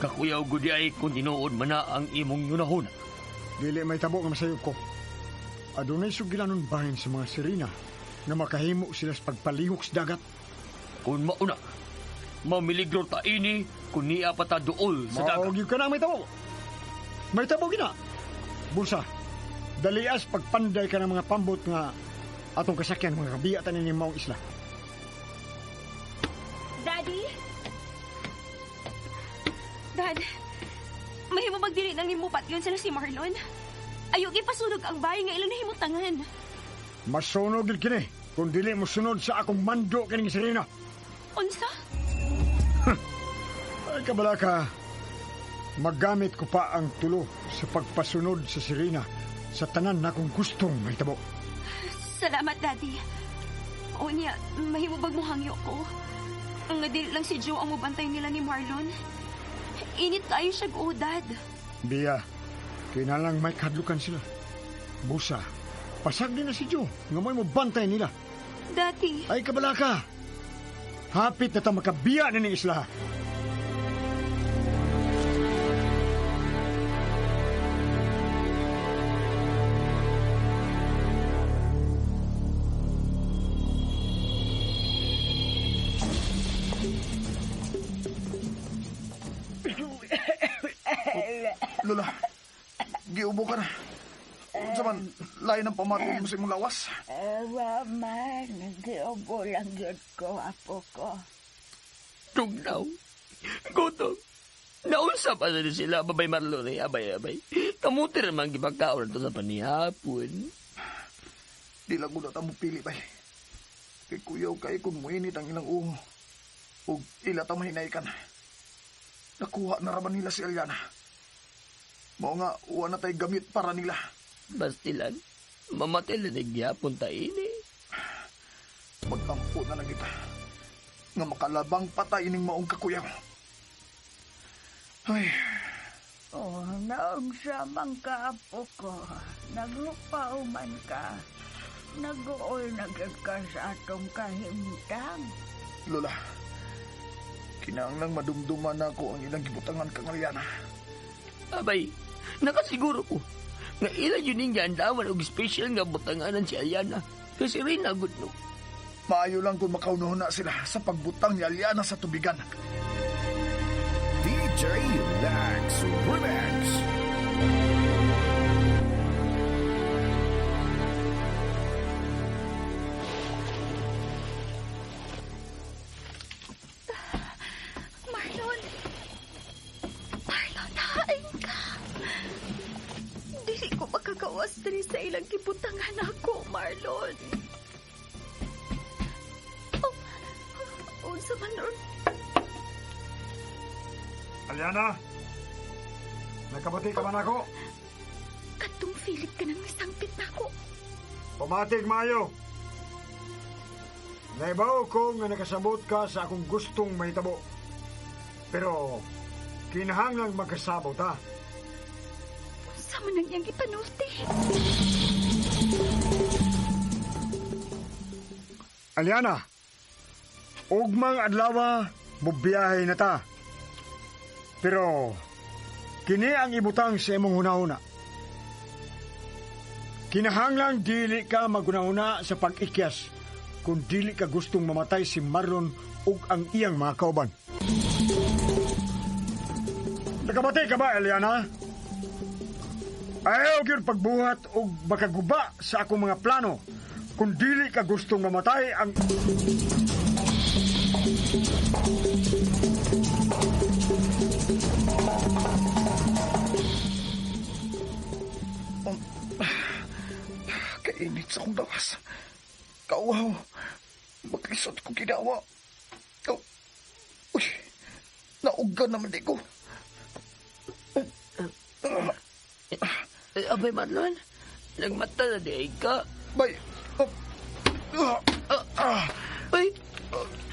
kakuyaw gud ay kung tinuod man na ang imong yunahuna. Dili may tabo nga masayop ko. Adunay sugilanon bahin sa mga Sirena nga makahimo sila sa pagpalihok sa dagat. Kung mauna, mamiligro ta ini kung niya pa ta duol sa dagat. Maog ka na may tabo. May tabo gina. Bulsa, dalias pagpanday ka ng mga pambot nga atong kasakyan mga kabiya tanin ni maong isla. Daddy? Dad, mahimo magdili nang nimupat yun sila si Marlon. Ayaw ipasunog ang bahay nga ilang nahimutangan. Masunog gid kini kung dili mo sunod sa akong mando kining Sirena. Unsa? Ay kabala ka, maggamit ko pa ang tulo sa pagpasunod sa Sirena sa tanan na kong gustong mahitabo. Salamat, Daddy. O niya, mahimubag mo hangyo ko. Ang nga dili lang si Joe ang mubantay nila ni Marlon. Init kayo siya, o, Dad. Bia, kinalang may kadlukan sila. Busa, pasag din na si Joe. Nga mo'y mubantay nila. Daddy. Ay, kabalaka. Hapit na ta makabiya na ning isla. Lola, giubo ka na. Unsa man, lain ang pamati mo sa imong lawas. Wa man, giubo lang gyud ko, apo ko. Tugnaw. Gutom. Naunsa pa na sila, babay Marlon eh. Abay, abay. Kamuti naman gipagkaon to sa panihapon. Di lang ko na tamo pili, bay. Kay kuyaw kay kung muinit ang ilang uho. Ug ila ta mahinaykan. Nakuha na raman nila si Eliana. Mao nga, uwa na tayo gamit para nila. Bastilan, mamatay na nagyapon ta ini. Magampo na lang kita. Nga makalabang patay ining maong kakuyaw. Ay. Oh, naunsa man ka, apo ko. Naghupaw man ka. Nag-uol na gyud ka sa atong kahimtang. Lola, kinahanglang madumduman na ako ang ilang gibutangan kang Ariana. Abay, nakasiguro ko nga ila yun ning giandaman og special nga butanganan si Aliana. Kasi rin agud no. Maayo lang kung makaunuhuna sila sa pagbutang ni Aliana sa tubigan. DJ Lex Remix. Marlon! Marlon, hain ka! Dili ko makagawas diri sa ilang gibutangan ako, Marlon. Oh, unsa man ron? Aliana! Nakabati ka man ako? Katong Philip ka nang misangpit na ako. Pamatig maayo. Naibaw ko nga nakasabot ka sa akong gustong mahitabo. Pero kinahanglang magkasabot ha. Unsa man ang iyang gipanulti? Aliana, ugmang adlaw mubiyahe na ta. Pero kini ang ibutang sa imong hunahuna. Kinahanglang dili ka magunahuna sa pag-ikyas kung dili ka gustong mamatay si Marlon ug ang iyang mga kauban. Nakabati ka ba, Eliana? Ayaw gyud pagbuhat og makaguba sa akong mga plano kung dili ka gustong mamatay ang... Kainit sa akong lawas. Kauhaw. Makisot ko ginawa. Oh. Uy, nauga naman di ko. Abay, Marlon, nagmata na di ay ka. Bay, Ay,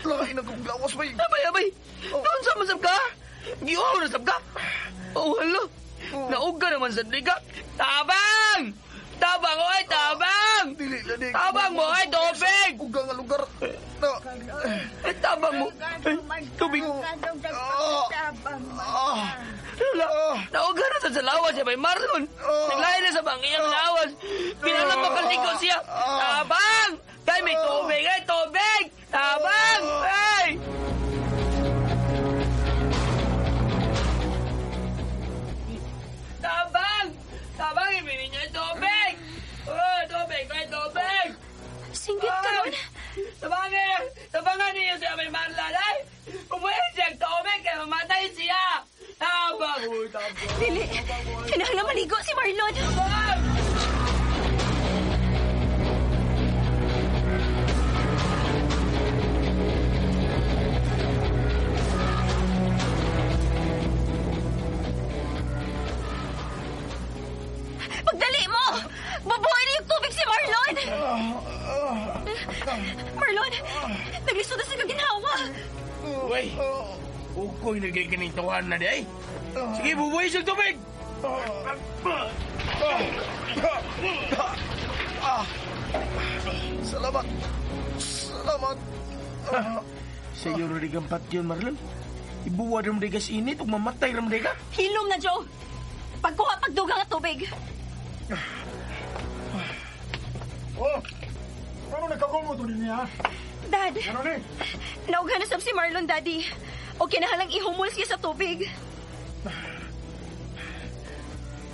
lain na kong lawas, bay. Abay, abay, doon sa masab ka? Giuhaw na sab ka? Oh, hala. Nauga naman sa di ka. Tabang! Tabang, oy, tabang! Dili na di. Tabang mo, oy, tubig! Uga nga lugar. Eh, tabang mo. Tubig. Hala, nauga na sa lawas siya, bay Marlon. Naglahi na sa bangiyang lawas. Pinalang makaligo siya. Tabang! Kay may tubig, ay, tubig! Tabang! Ay! Tabang! Tabang, ibinin niya tubig! Oh, tubig, ay, tubig! Singgit ka ron! Tabangin! Tabangan niyo siya may Marlon, ay! Umuwi siya ang tubig, kaya mamatay siya! Tabang! Uy, tabang! Dili! Kinahanglan maligo si Marlon! Tabang! Pagdali mo! Marlon! Naglisod na sa kaginhawa! Uy! Ukoy na kay kaning tawahan na di ay. Sige, bubuhay sa tubig! Salamat. Salamat. Sa iyo rin kang patyon, Marlon. Ibuwa rin mo gas init ug mamatay rin mo ka. Hilom na, Joe! Pagkuha pagdugang at tubig! Oh! Ano nagkakumot ulit niya? Dad! Ano ni? Naughan na sab si Marlon, Daddy. O kinahalang ihumol siya sa tubig.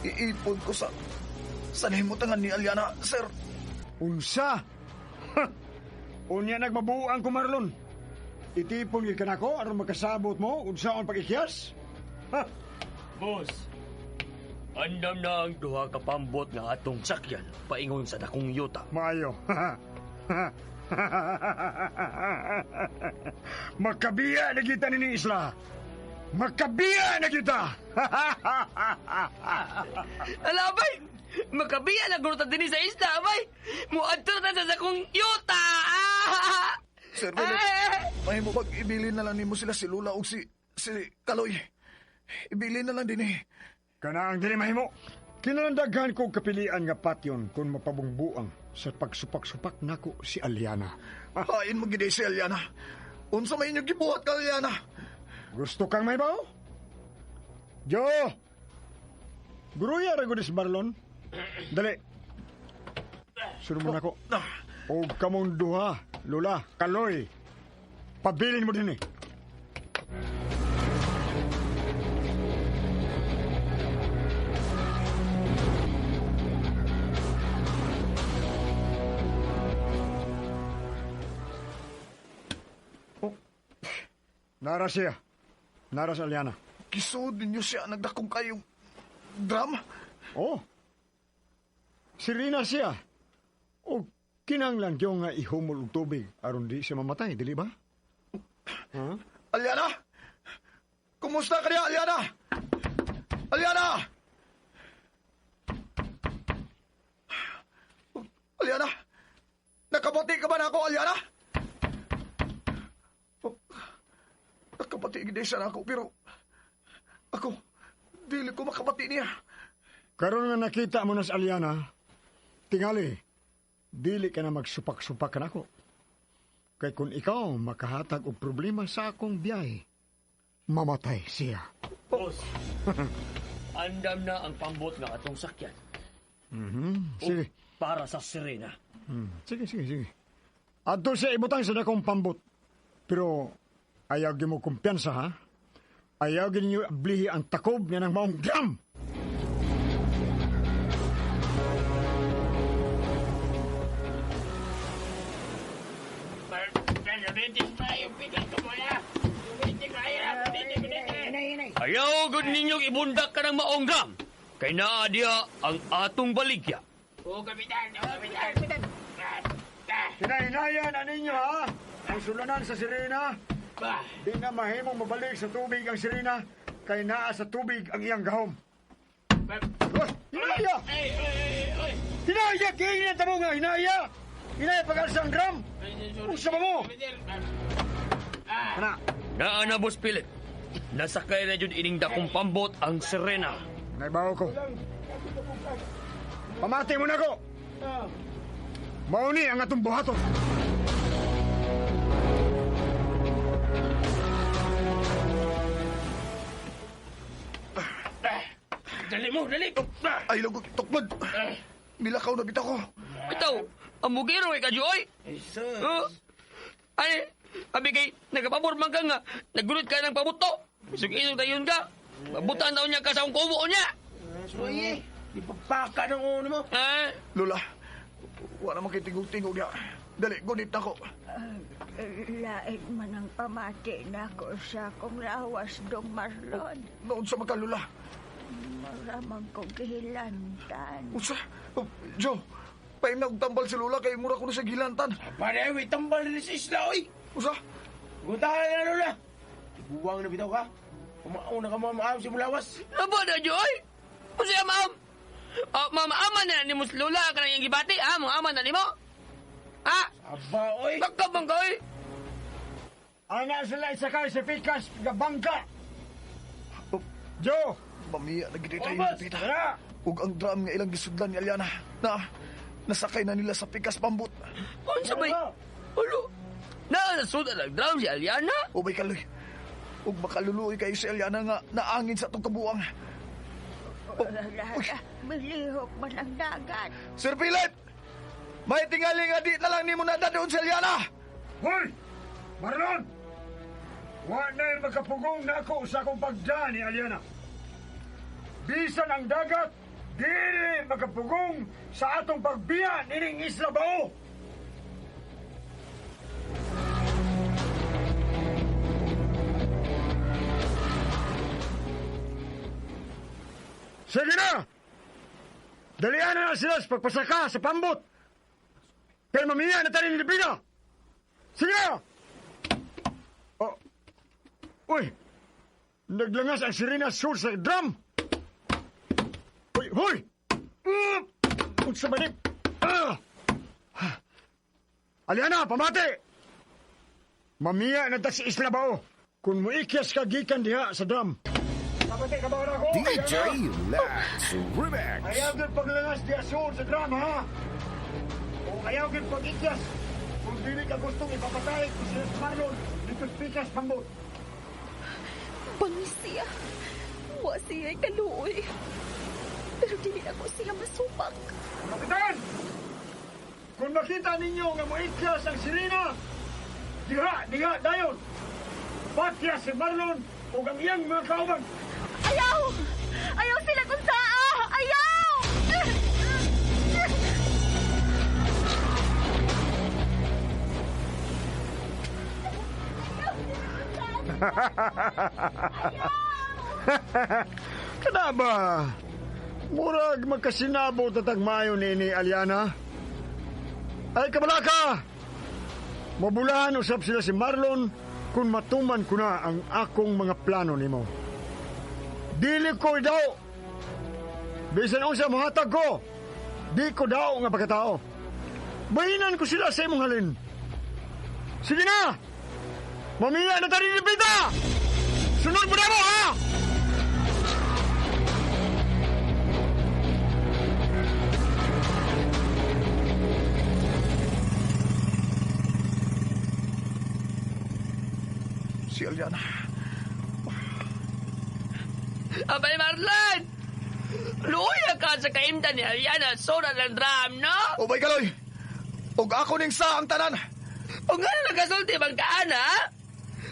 Iipon ko sa nahimutangan ni Aliana, sir. Unsa? Ha! Unya nagmabuang ko, Marlon. Itipon gyud ka nako aron makasabot mo unsaon pag-ikyas? Ha! Boss, andam na ang duha ka pambot nga atong sakyan paingon sa dakong yuta. Maayo. Makabiya na kita nining isla. Makabiya na kita. Ala, bay! Makabiya na guro ta dinhi sa isla, bay! Muadto na sa dakong yuta! Ah! Sir Philip, mahimo bag ibilin na lang nimo sila si Lula o si Kaloy. Ibilin na lang din eh. Kana ang dili mahimo. Kinalandaghan ko kapilian nga patyon kung mapabungbuang sa pagsupak-supak nako si Aliana. Hain mo gid si Aliana. Unsa may inyong gibuhat ka, Aliana? Gusto kang may bawo? Jo! Guruya ra gud si Marlon. Dali. Sunod mo nako. O kamong duha, Lola, Kaloy. Pabilin mo din eh. Oh. Nara siya. Nara sa Aliana. Gisuod ninyo siya nagdakong kayong drum? Oh. Sirina siya. O kinanglan yung nga ihumol og tubig aron di siya mamatay, dili ba? Huh? Aliana! Kumusta ka niya, Aliana? Aliana! Aliana! Nakabati ka ba na ako, Aliana? Oh, nakabati gid siya na ako, pero ako, dili ko makabati niya. Karon nga nakita mo na si Aliana, tingali, dili ka na magsupak-supak nako. Kay kung ikaw makahatag og problema sa akong biyahe, mamatay siya. Boss, andam na ang pambot nga atong sakyan. Sige. Para sa Serena. Sige, sige, sige. Adto siya ibutang sa dakong pambot. Pero ayaw gyud mo kumpiyansa, ha? Ayaw gyud ninyo ablihi ang takob niya ng maong drum. Ayaw gud ninyong ibundak ka ng maong drum. Kay naa diya ang atong baligya. O, kapitan! O, kapitan! Hinahinaya na ninyo, ha? Ang sulanan sa Sirena. Di na mahimong mabalik sa tubig ang Sirena, kay naa sa tubig ang iyang gahom. Hinaya! Hinaya! Kaya tamo nga, hinaya! Hinaya pag-alsa ang drum! Usa ba mo? Ana. Naa na, Boss Philip. Nasakay na jud ining dakong pambot ang Sirena. Naibaw ko. Pamati mo na ko. Mauni ang atong buhaton. Dali mo, dali! Ay, lugog, tukmod. Milakaw na bitaw ko. Bitaw, amugiro ka, Joy. Ay, abi kay, nagapabor man ka nga, nagulot ka ng pabuto. Isog-isog tayon ka. Mabutan daw niya ka sa akong kubo niya. Suye, di pagpaka ng uno mo. Lola, wala man kay tingog-tingog niya. Dali, gunit na ko. Lain man ang pamati na ko sa akong lawas, Dong Marlon. Noon sa magka, Lola. Maramang kong gihilantan. Usa, oh, Joe, paim na og tambal si Lola kay mura ko na sa gilantan. Pare, may tambal rin sa isla, oy! Usa? Guntahan na, Lola. Buwang na bitaw ka. Umauna ka mamaam si Mulawas. Aba na, Joy! Usa, ma'am! Mama, ama na ni mo si Lola ka nang iyang gibati, ha? Mga ama na ni mo. Ha? Aba, oy! Baka bang ka, oy? Ana sila isakay sa pikas nga bangka. Joe! Mamiya na gid tayo Boss! dapita. Tara! Ug ang drum nga ilang gisudlan ni Aliana na nasakay na nila sa pikas pambot. Unsa may... Ulo! Naasudan ang drum si Aliana? Ubay kaloy. Ug makaluluoy kayo si Aliana nga naangin sa atong kabuang. Wala, milihok man ang dagat. Sir Philip! May tingali nga di na lang nimo na doon si Aliana! Hoy! Marlon! Wa na'y makapugong nako sa akong pagda ni Aliana. Bisan ang dagat, dili makapugong sa atong pagbiya nining Isla Bao. Sige na! Dalian na sila sa pagpasaka sa pambot. Pero mamiya na tayo ni Libina. Sige na! Oh. Uy! Naglangas ang sirena sur sa drum! Uy! Hoy! Unsa ba ni? Ah! Aliana, pamati! Mamiya na ta si Isla Bao. Kung muikyas ka gikan diha sa drum. Pamati ka ba na ako? DJ Lax Remix. Ayaw gyud paglangas diha sur sa drum, ha? O ayaw gyud pag-ikyas. Kung dili ka gustong ipapatay kung sila sa Marlon, dito sa pikas pambot. Bangis siya. Wa siya kaluoy. Pero dili ako siya masupak. Kapitan! Kung makita ninyo nga moikyas ang sirena, diha, diha, dayon! Patya si Marlon o ang iyang mga kauban! Ayaw! Ayaw sila kung saa! Ayaw! Kana ba? Murag magkasinabo tatag mayo ni ni Aliana. Ay kabalaka! Mabulahan usap sila si Marlon kung matuman ko na ang akong mga plano nimo. Dili ko daw. Bisan unsa mohatag ko, di ko daw nga pagkatao. Bahinan ko sila sa imong halin. Sige na! Mamiya na tayo ni Pita! Sunod mo na mo, ha! Si Aliana. Abay, Marlon! Luya ka sa kaimta ni Aliana, soda ng drum, no? Ubay kaloy. Ug ako ning sa ang tanan. O nga na nagasulti bang kaan, ha?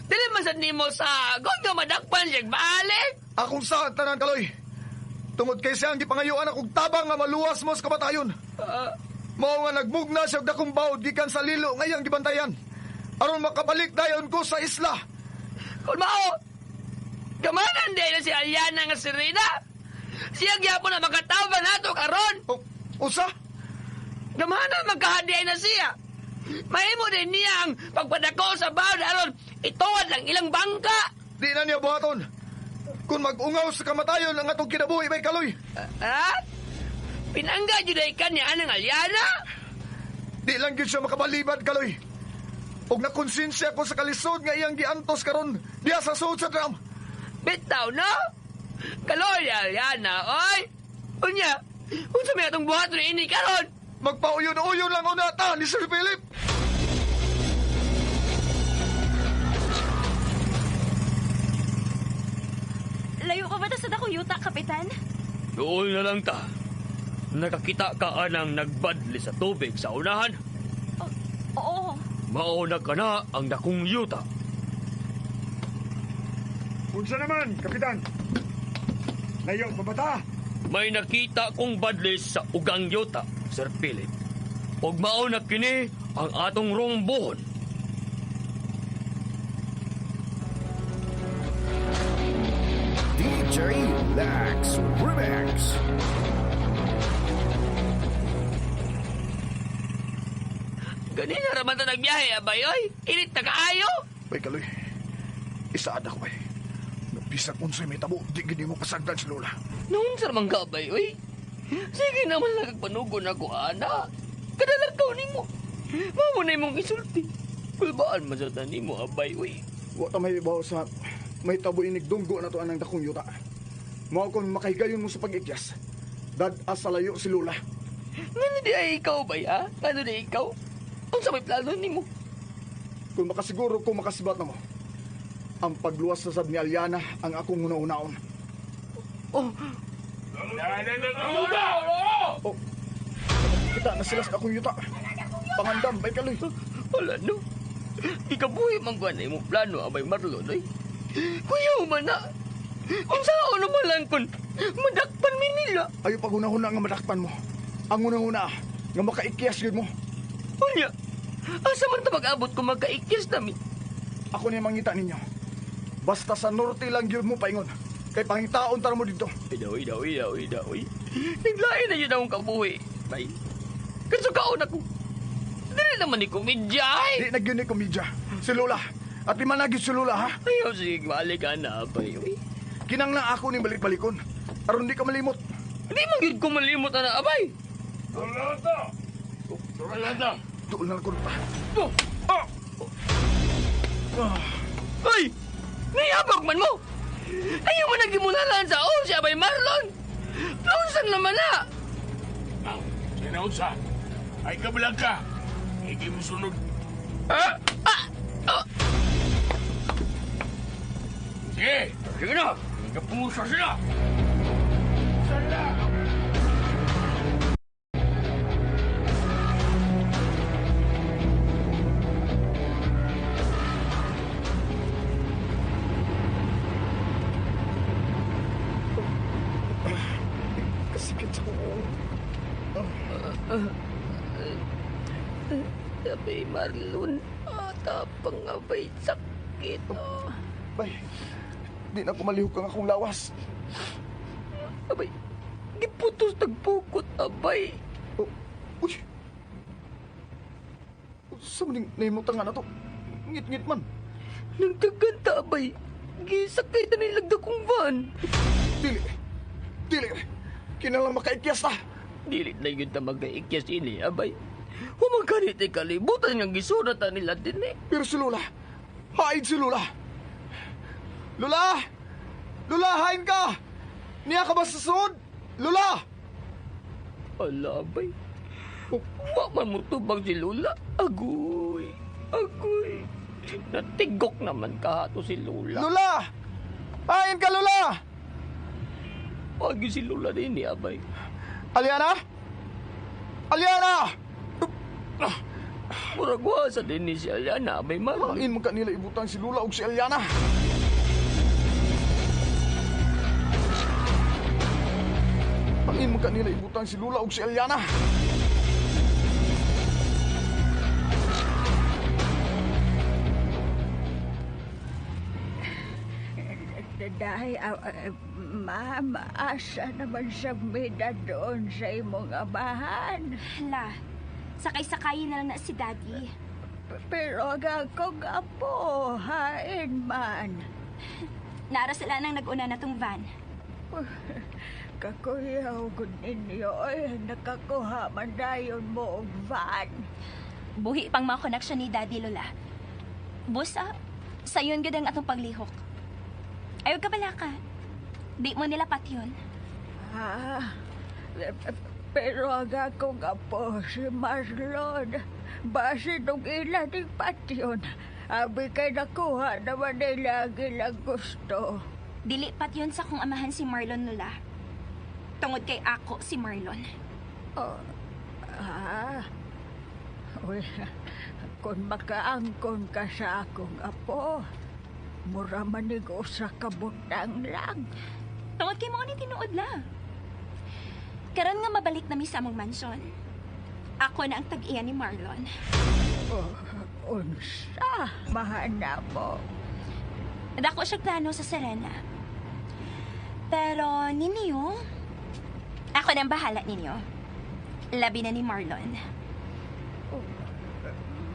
Dili man sad nimo sa god nga madakpan siya balik. Akong sa ang tanan kaloy. Tungod kay siya ang gipangayuan akong tabang nga maluwas mo sa kamatayon. Mao nga nagmugna siya og dakong bawd gikan sa lilo ngayang gibantayan. Aron makabalik dayon ko sa isla. Kung mao, gamanan din na si Aliana nga Serena. Siya gyapon na makatawag nato karon. Usa? Gamanan magkahadiay na siya. Mahimo din niya ang pagpadako sa bawd aron ituwad lang ilang bangka. Di na niya buhaton. Kung mag-ungaw sa kamatayon ang atong kinabuhi may kaloy. Ha? Pinangga jud ay kanya anang Aliana? Di lang gyud siya makabalibad kaloy. Og nakonsensya ko sa kalisod nga iyang giantos karon diha sa sud sa drum. Bitaw no? Kaloy Aliana, oy. Unya, unsa may atong buhaton ini karon? Magpauyon-uyon lang una ta ni Sir Philip. Layo pa ba ta sa dakong yuta, Kapitan? Doon na lang ta. Nakakita ka anang nagbadli sa tubig sa unahan. Oo. Mauna ka na ang dakong yuta. Unsa naman, Kapitan? Layo pa ba ta? May nakita kong badlis sa ugang yuta, Sir Philip. Ug mauna kini ang atong rumbuhon. DJ Lax Remix. Ganina raman ta nagbiyahe, abay, oy. Init na kaayo. Bay kaloy. Isaad ako bay. Nabisag unsay may tabo, di gini mo pasagdan si Lola. Noon sa man ka, abay, oy. Sige naman lang nagpanugon ako, ana. Kadalag ka nimo. Mao na imong isulti. Kulbaan man sa tanim mo, abay, uy. Wa ta may ibaw sa may tabo inig dunggo na to anang dakong yuta. Mao kon makahigayon mo sa pag-ikyas. Dad-a sa layo si Lola. Ngano di ay ikaw bay, ha? Ngano di ikaw? Unsa may plano nimo? Kung makasiguro ko makasibat na mo. Ang pagluwas sa sad ni Aliana ang akong una-unaon. Oh. Oh. Kita na sila sa akong yuta. Pangandam, bay kaloy. Wala no. Di ka buhi man kuha na imong plano, abay Marlon, oy. Kuyaw man na. Unsa naman lang kun madakpan mi nila. Ayo paghuna-huna nga madakpan mo. Ang unang-una nga makaikyas gyud mo. Unya, asa man ta mag-abot kung magkaikyas nami? Ako ni mangita ninyo. Basta sa norte lang gyud mo paingon. Kay pangitaon ta mo dito. Idaw, idaw, idaw, idaw. Naglain na yun akong kabuhi. Bay, kasukaon ako. Dili naman ni komedya, ay. Di na gyud ni komedya. Si Lola. At di man na gyud si Lola, ha? Ayaw, sige, balik ka na, bay. Uy. Kinanglang ako ni balik-balikon. Aron di ka malimot. Di man gyud ko malimot, ana, abay. Doon na ko pa. Oh. Oh. Ay! Niyabag man mo! Ayaw mo nagimunalan sa o si Abay Marlon! Naunsan naman na! Sinaunsa, ay kabalag ka. Hindi mo sunod. Ah! Ah! Ah! Sige! Sige na! Kapusa sila! Sala! Kasikit sa kuko. Abay Marlon, tapang abay sakit. Oh. Bay, di na ko malihok ang akong lawas. Abay, giputos tagpukot, abay. Oh, uy! Sa maning nahimutang nga na to? Ngit-ngit man. Nagdaganta, abay. Gisakay na nilagda kong van. Dili. Dili. Kinalang makaikyas ta. Dili na yun ta magkaikyas ini, abay. Humagkanit ay kalibutan nga gisunat na nila din eh. Pero si Lola, hain si Lola. Lola! Lola, hain ka! Niya ka ba sa sud? Lola! Ala, abay. Wa man mo tubag si Lola. Agoy. Agoy. Natigok naman kahato si Lola. Lola! Hain ka, Lola! Wag si Lola din eh, abay. Aliana? Aliana! Murag wa sa din ni si Aliana, abay Marlon. Hain man ka nila ibutang si Lola og si Aliana. Hain man ka nila ibutang si Lola og si Aliana. Dahil, ma'am, asa naman sa mida doon sa imong amahan? La, sakay-sakayin na lang na si Daddy. Pero ang akong apo, hain man. Nara sila nang nag-una na tong van. Kakuyaw gud ninyo, ay, nakakuha man dayon mo og van. Buhi pang mga connection ni Daddy, Lola. Busa, sayon gud ang atong paglihok. Ayaw ka bala ka. Di mo nila patyon. Ah, pero ang akong apo, si Marlon, basin og ila ning patyon. Abi kay nakuha naman nila ang ilang gusto. Dili patyon sa kong amahan si Marlon, Lola. Tungod kay ako si Marlon. Oh, ah. Uy, kung makaangkon ka sa akong apo, mura manig usa ka butang lang. Tungod kay mo ni tinuod la. Karon nga mabalik na mi sa among mansyon. Ako na ang tag-iya ni Marlon. Oh, unsa mahana mo. Dako siya plano sa Serena. Pero ninyo, ako na ang bahala ninyo. Labi na ni Marlon. Oh,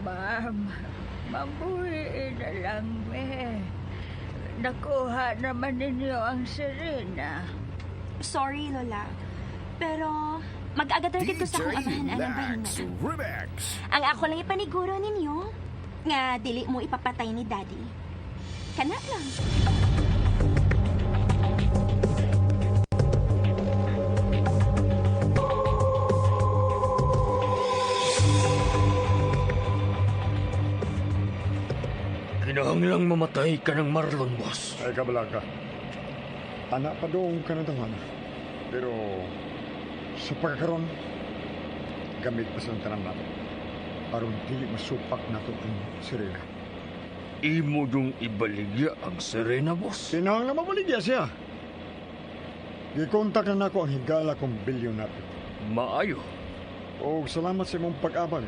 ma'am, mabuhi na lang me. Nakuha naman ninyo ang Serena. Sorry, Lola. Pero Mag-agad ra gid ko sa akong DJ amahan anang Lax bahinga. Remix. Ang ako lang ipaniguro ninyo, nga dili mo ipapatay ni Daddy. Kana lang. Kinahanglang mamatay ka ng Marlon, boss. Ay, kabala ka. Anak pa doon ka ng tawana. Pero sa pagkakaroon, gamit pa sa tanan nato. Aron dili masupak nato ang Serena. Imo yung ibaligya ang Serena, boss. Kinahanglan mabaligya siya. Gikontak na nako ang higala kong bilyonaryo. Maayo. O salamat sa imong pag-abang.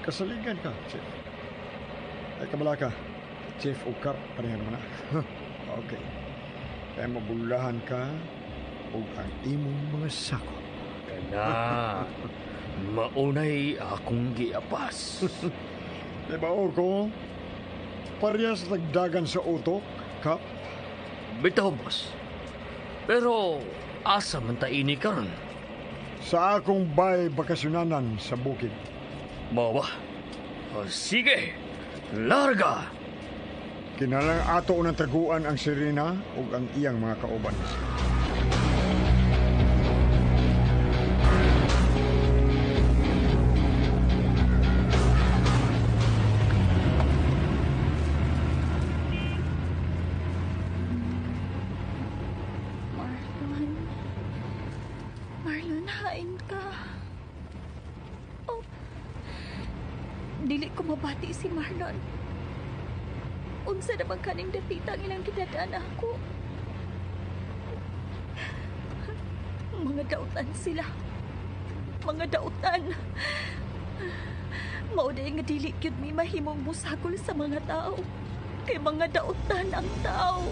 Kasaligan ka, Chief. Ay, kabala ka. Chief o Kap, pareha naman na. Okay. Kaya mabulahan ka o ang imong mga sako. Kana, maunay akong giapas. Di ba, ko? Parehas nagdagan sa utok, Kap. Bitaw, boss. Pero asa man ta ini karon? Sa akong bay bakasyonanan sa bukid. Mao ba? O, sige, larga! Kinalang ato unang taguan ang Serena ug ang iyang mga kauban. Marlon. Marlon, hain ka. Oh. Dili ko mabati si Marlon. Unsa na bang kaning dapita ang ilang gidadaan ako? Mga dautan sila. Mga dautan. Mao day nga dili gyud mi mahimong musakol sa mga tao. Kay mga dautan ang tao.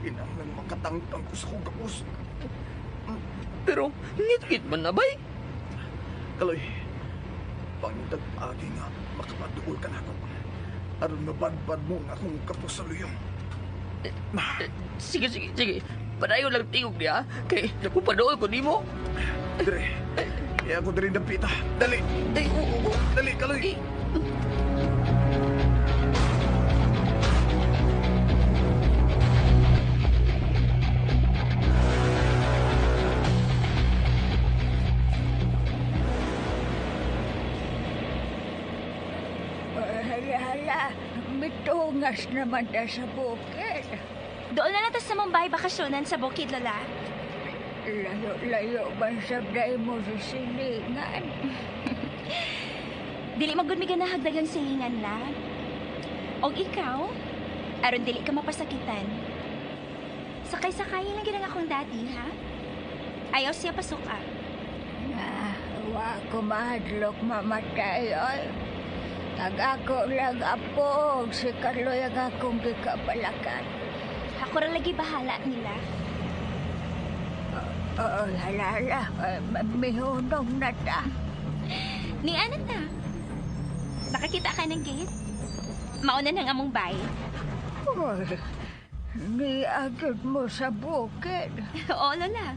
Kinahanglan makatangtang ko sa akong gapos. Pero ngit-ngit man na bay. Kaloy, pangitag agi nga makapaduol ka nako. Aron mabadbad mo ang akong kapos sa luyong. Sige, sige, sige. Padayon lang tingog niya. Kay nakupaduol ko nimo. Dire, iya ko diri dapita. Dali. Ay, oo, oo. Dali, Kaloy. Hala, hala. Mitungas naman ta sa bukid. Doon na lang ta sa Mumbai bakasyonan sa bukid, Lola. Layo-layo man sa day mo sa silingan. Dili magud mi ganahag dagang silingan, la. Og ikaw, aron dili ka mapasakitan. Sakay-sakay lang gid ang akong daddy, ha? Ayaw siya pasuka. Na, wa ko mahadlok mamatay, oy. Ang ako lang apo, si Carloy ang akong gikabalakan. Ako ra lagi bahala nila. Oo, hala, hala. Mihunong na ta. Ni ano ta? Nakakita ka ng gate? Mauna ng among bay. Uy, niagid mo sa bukid. Oo, Lola.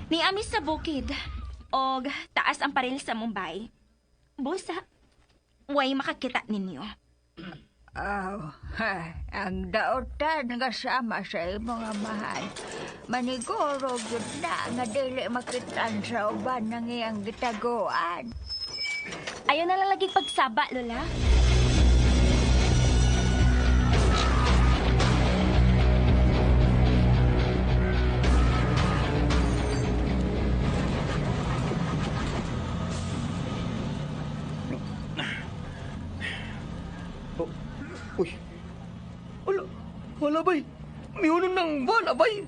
Ni ami sa bukid. Og taas ang paril sa Mumbai. Busa, way makakita ninyo. Aw, ha, ang daotan nga sama sa imong amahan. Maniguro gyud na nga dili makitan sa uban ng iyang gitaguan. Ayaw na lang lagi pagsaba, Lola. Oh, uy. Wala, wala bay. Mihunong ng van, abay.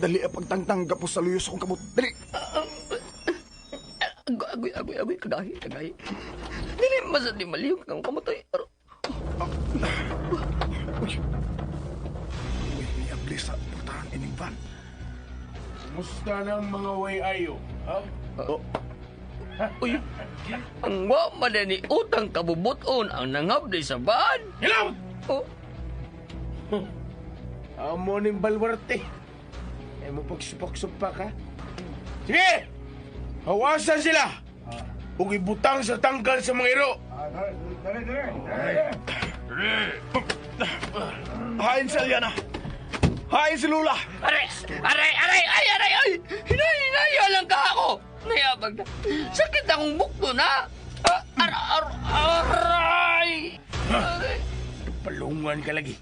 Dali ang pagtangtang gapos sa luyo sa akong kamot. Dali. Agoy, agoy, agoy, agoy. Kagahi, kagahi. Dili masad di malihok ng kamot ay. Uy. Uy, miabli sa putahan ining van. Kumusta ng mga way ayo? Ha? Oh. Uy, ang wa man ni utang kabubuton ang nangabli sa van. Hilom! Oh, Amo ning balwarte. Ay mo pagsupak-supak ha. Sige! Hawasan sila! Ug ibutang sa tangkal sa mga iro. Hain si Aliana. Hain si Lula. Aray! Aray! Aray! Ay! Aray! Ay! Hinay! Hinaya lang ka ako! Nayabag na. Sakit akong bukto na! Ah, ar, ar, aray! Aray! Palungan ka lagi.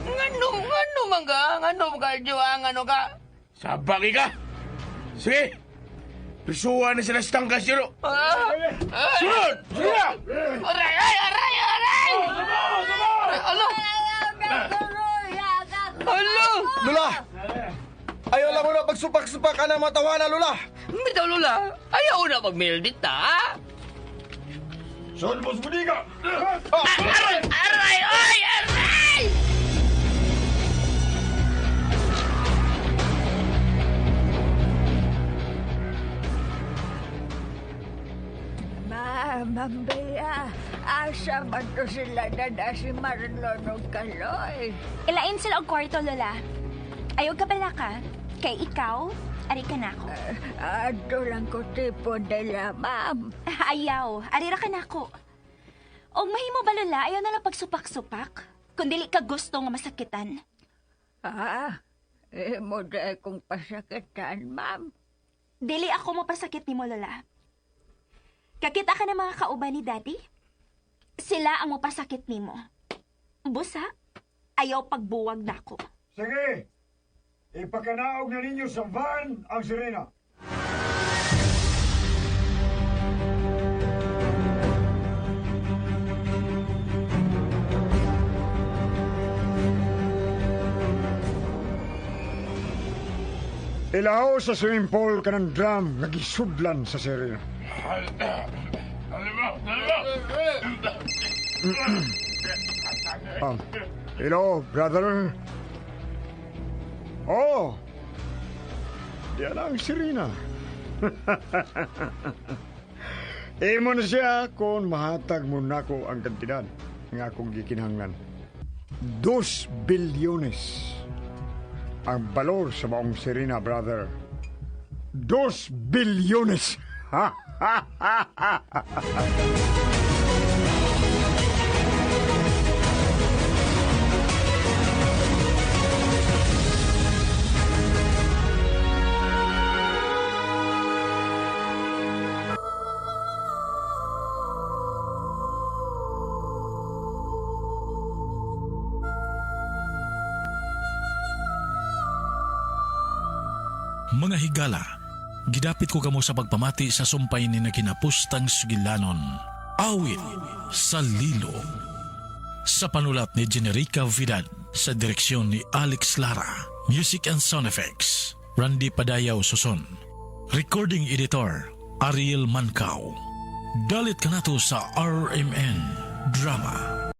Ngano, ngano man ka? Ngano ka, Joa? Ngano ka? Sabaki ka! Sige! Prisuhan na sila sa tangkal sa iro. Ah, ay! Sunod! Sige na! Aray! Ay! Aray! Aray! Aray! Alo! Alo! Lula! Ayaw lang mo na pagsupak-supak ka na matawana, Lula. Bitaw, Lola! Ayaw na pag-meldit, ha? Saan mo sa budiga? Aray! Aray! Ay! Aray! Ma, Ma'am Bea, asa man to sila na si Marlon og Kaloy. Ilain sila og kwarto, Lola. Ayaw ka bala ka. Kay ikaw, ari ka na ako. Adto lang ko tipo nila, ma'am. Ayaw, ari ra ka na ako. Og mahimo ba, Lola, ayaw na lang pagsupak-supak? Kung dili ka gusto nga masakitan. Ah, imo dahil kong pasakitan, ma'am. Dili ako mapasakit nimo, Lola. Kakita ka ng mga kauban ni Daddy? Sila ang mapasakit nimo. Busa, ayaw pagbuwag nako. Sige! Ipakanaog na ninyo sa van ang sirena. Ilaw sa swimming pool kanang drum nga gisudlan sa sirena. Hello, brother. Oh, diyan ang sirena. Imo na siya kung mahatag mo nako ang kantidad nga akong gikinahanglan. 2 bilyones ang balor sa maong sirena, brother. 2 bilyones! Mga higala, gidapit ko kamo sa pagpamati sa sumpay ni nakinapustang sugilanon. Awit sa Lilo. Sa panulat ni Generica Vidad, sa direksyon ni Alex Lara. Music and Sound Effects, Randy Padayaw Suson. Recording Editor, Ariel Mancao. Dalit kanato sa RMN Drama.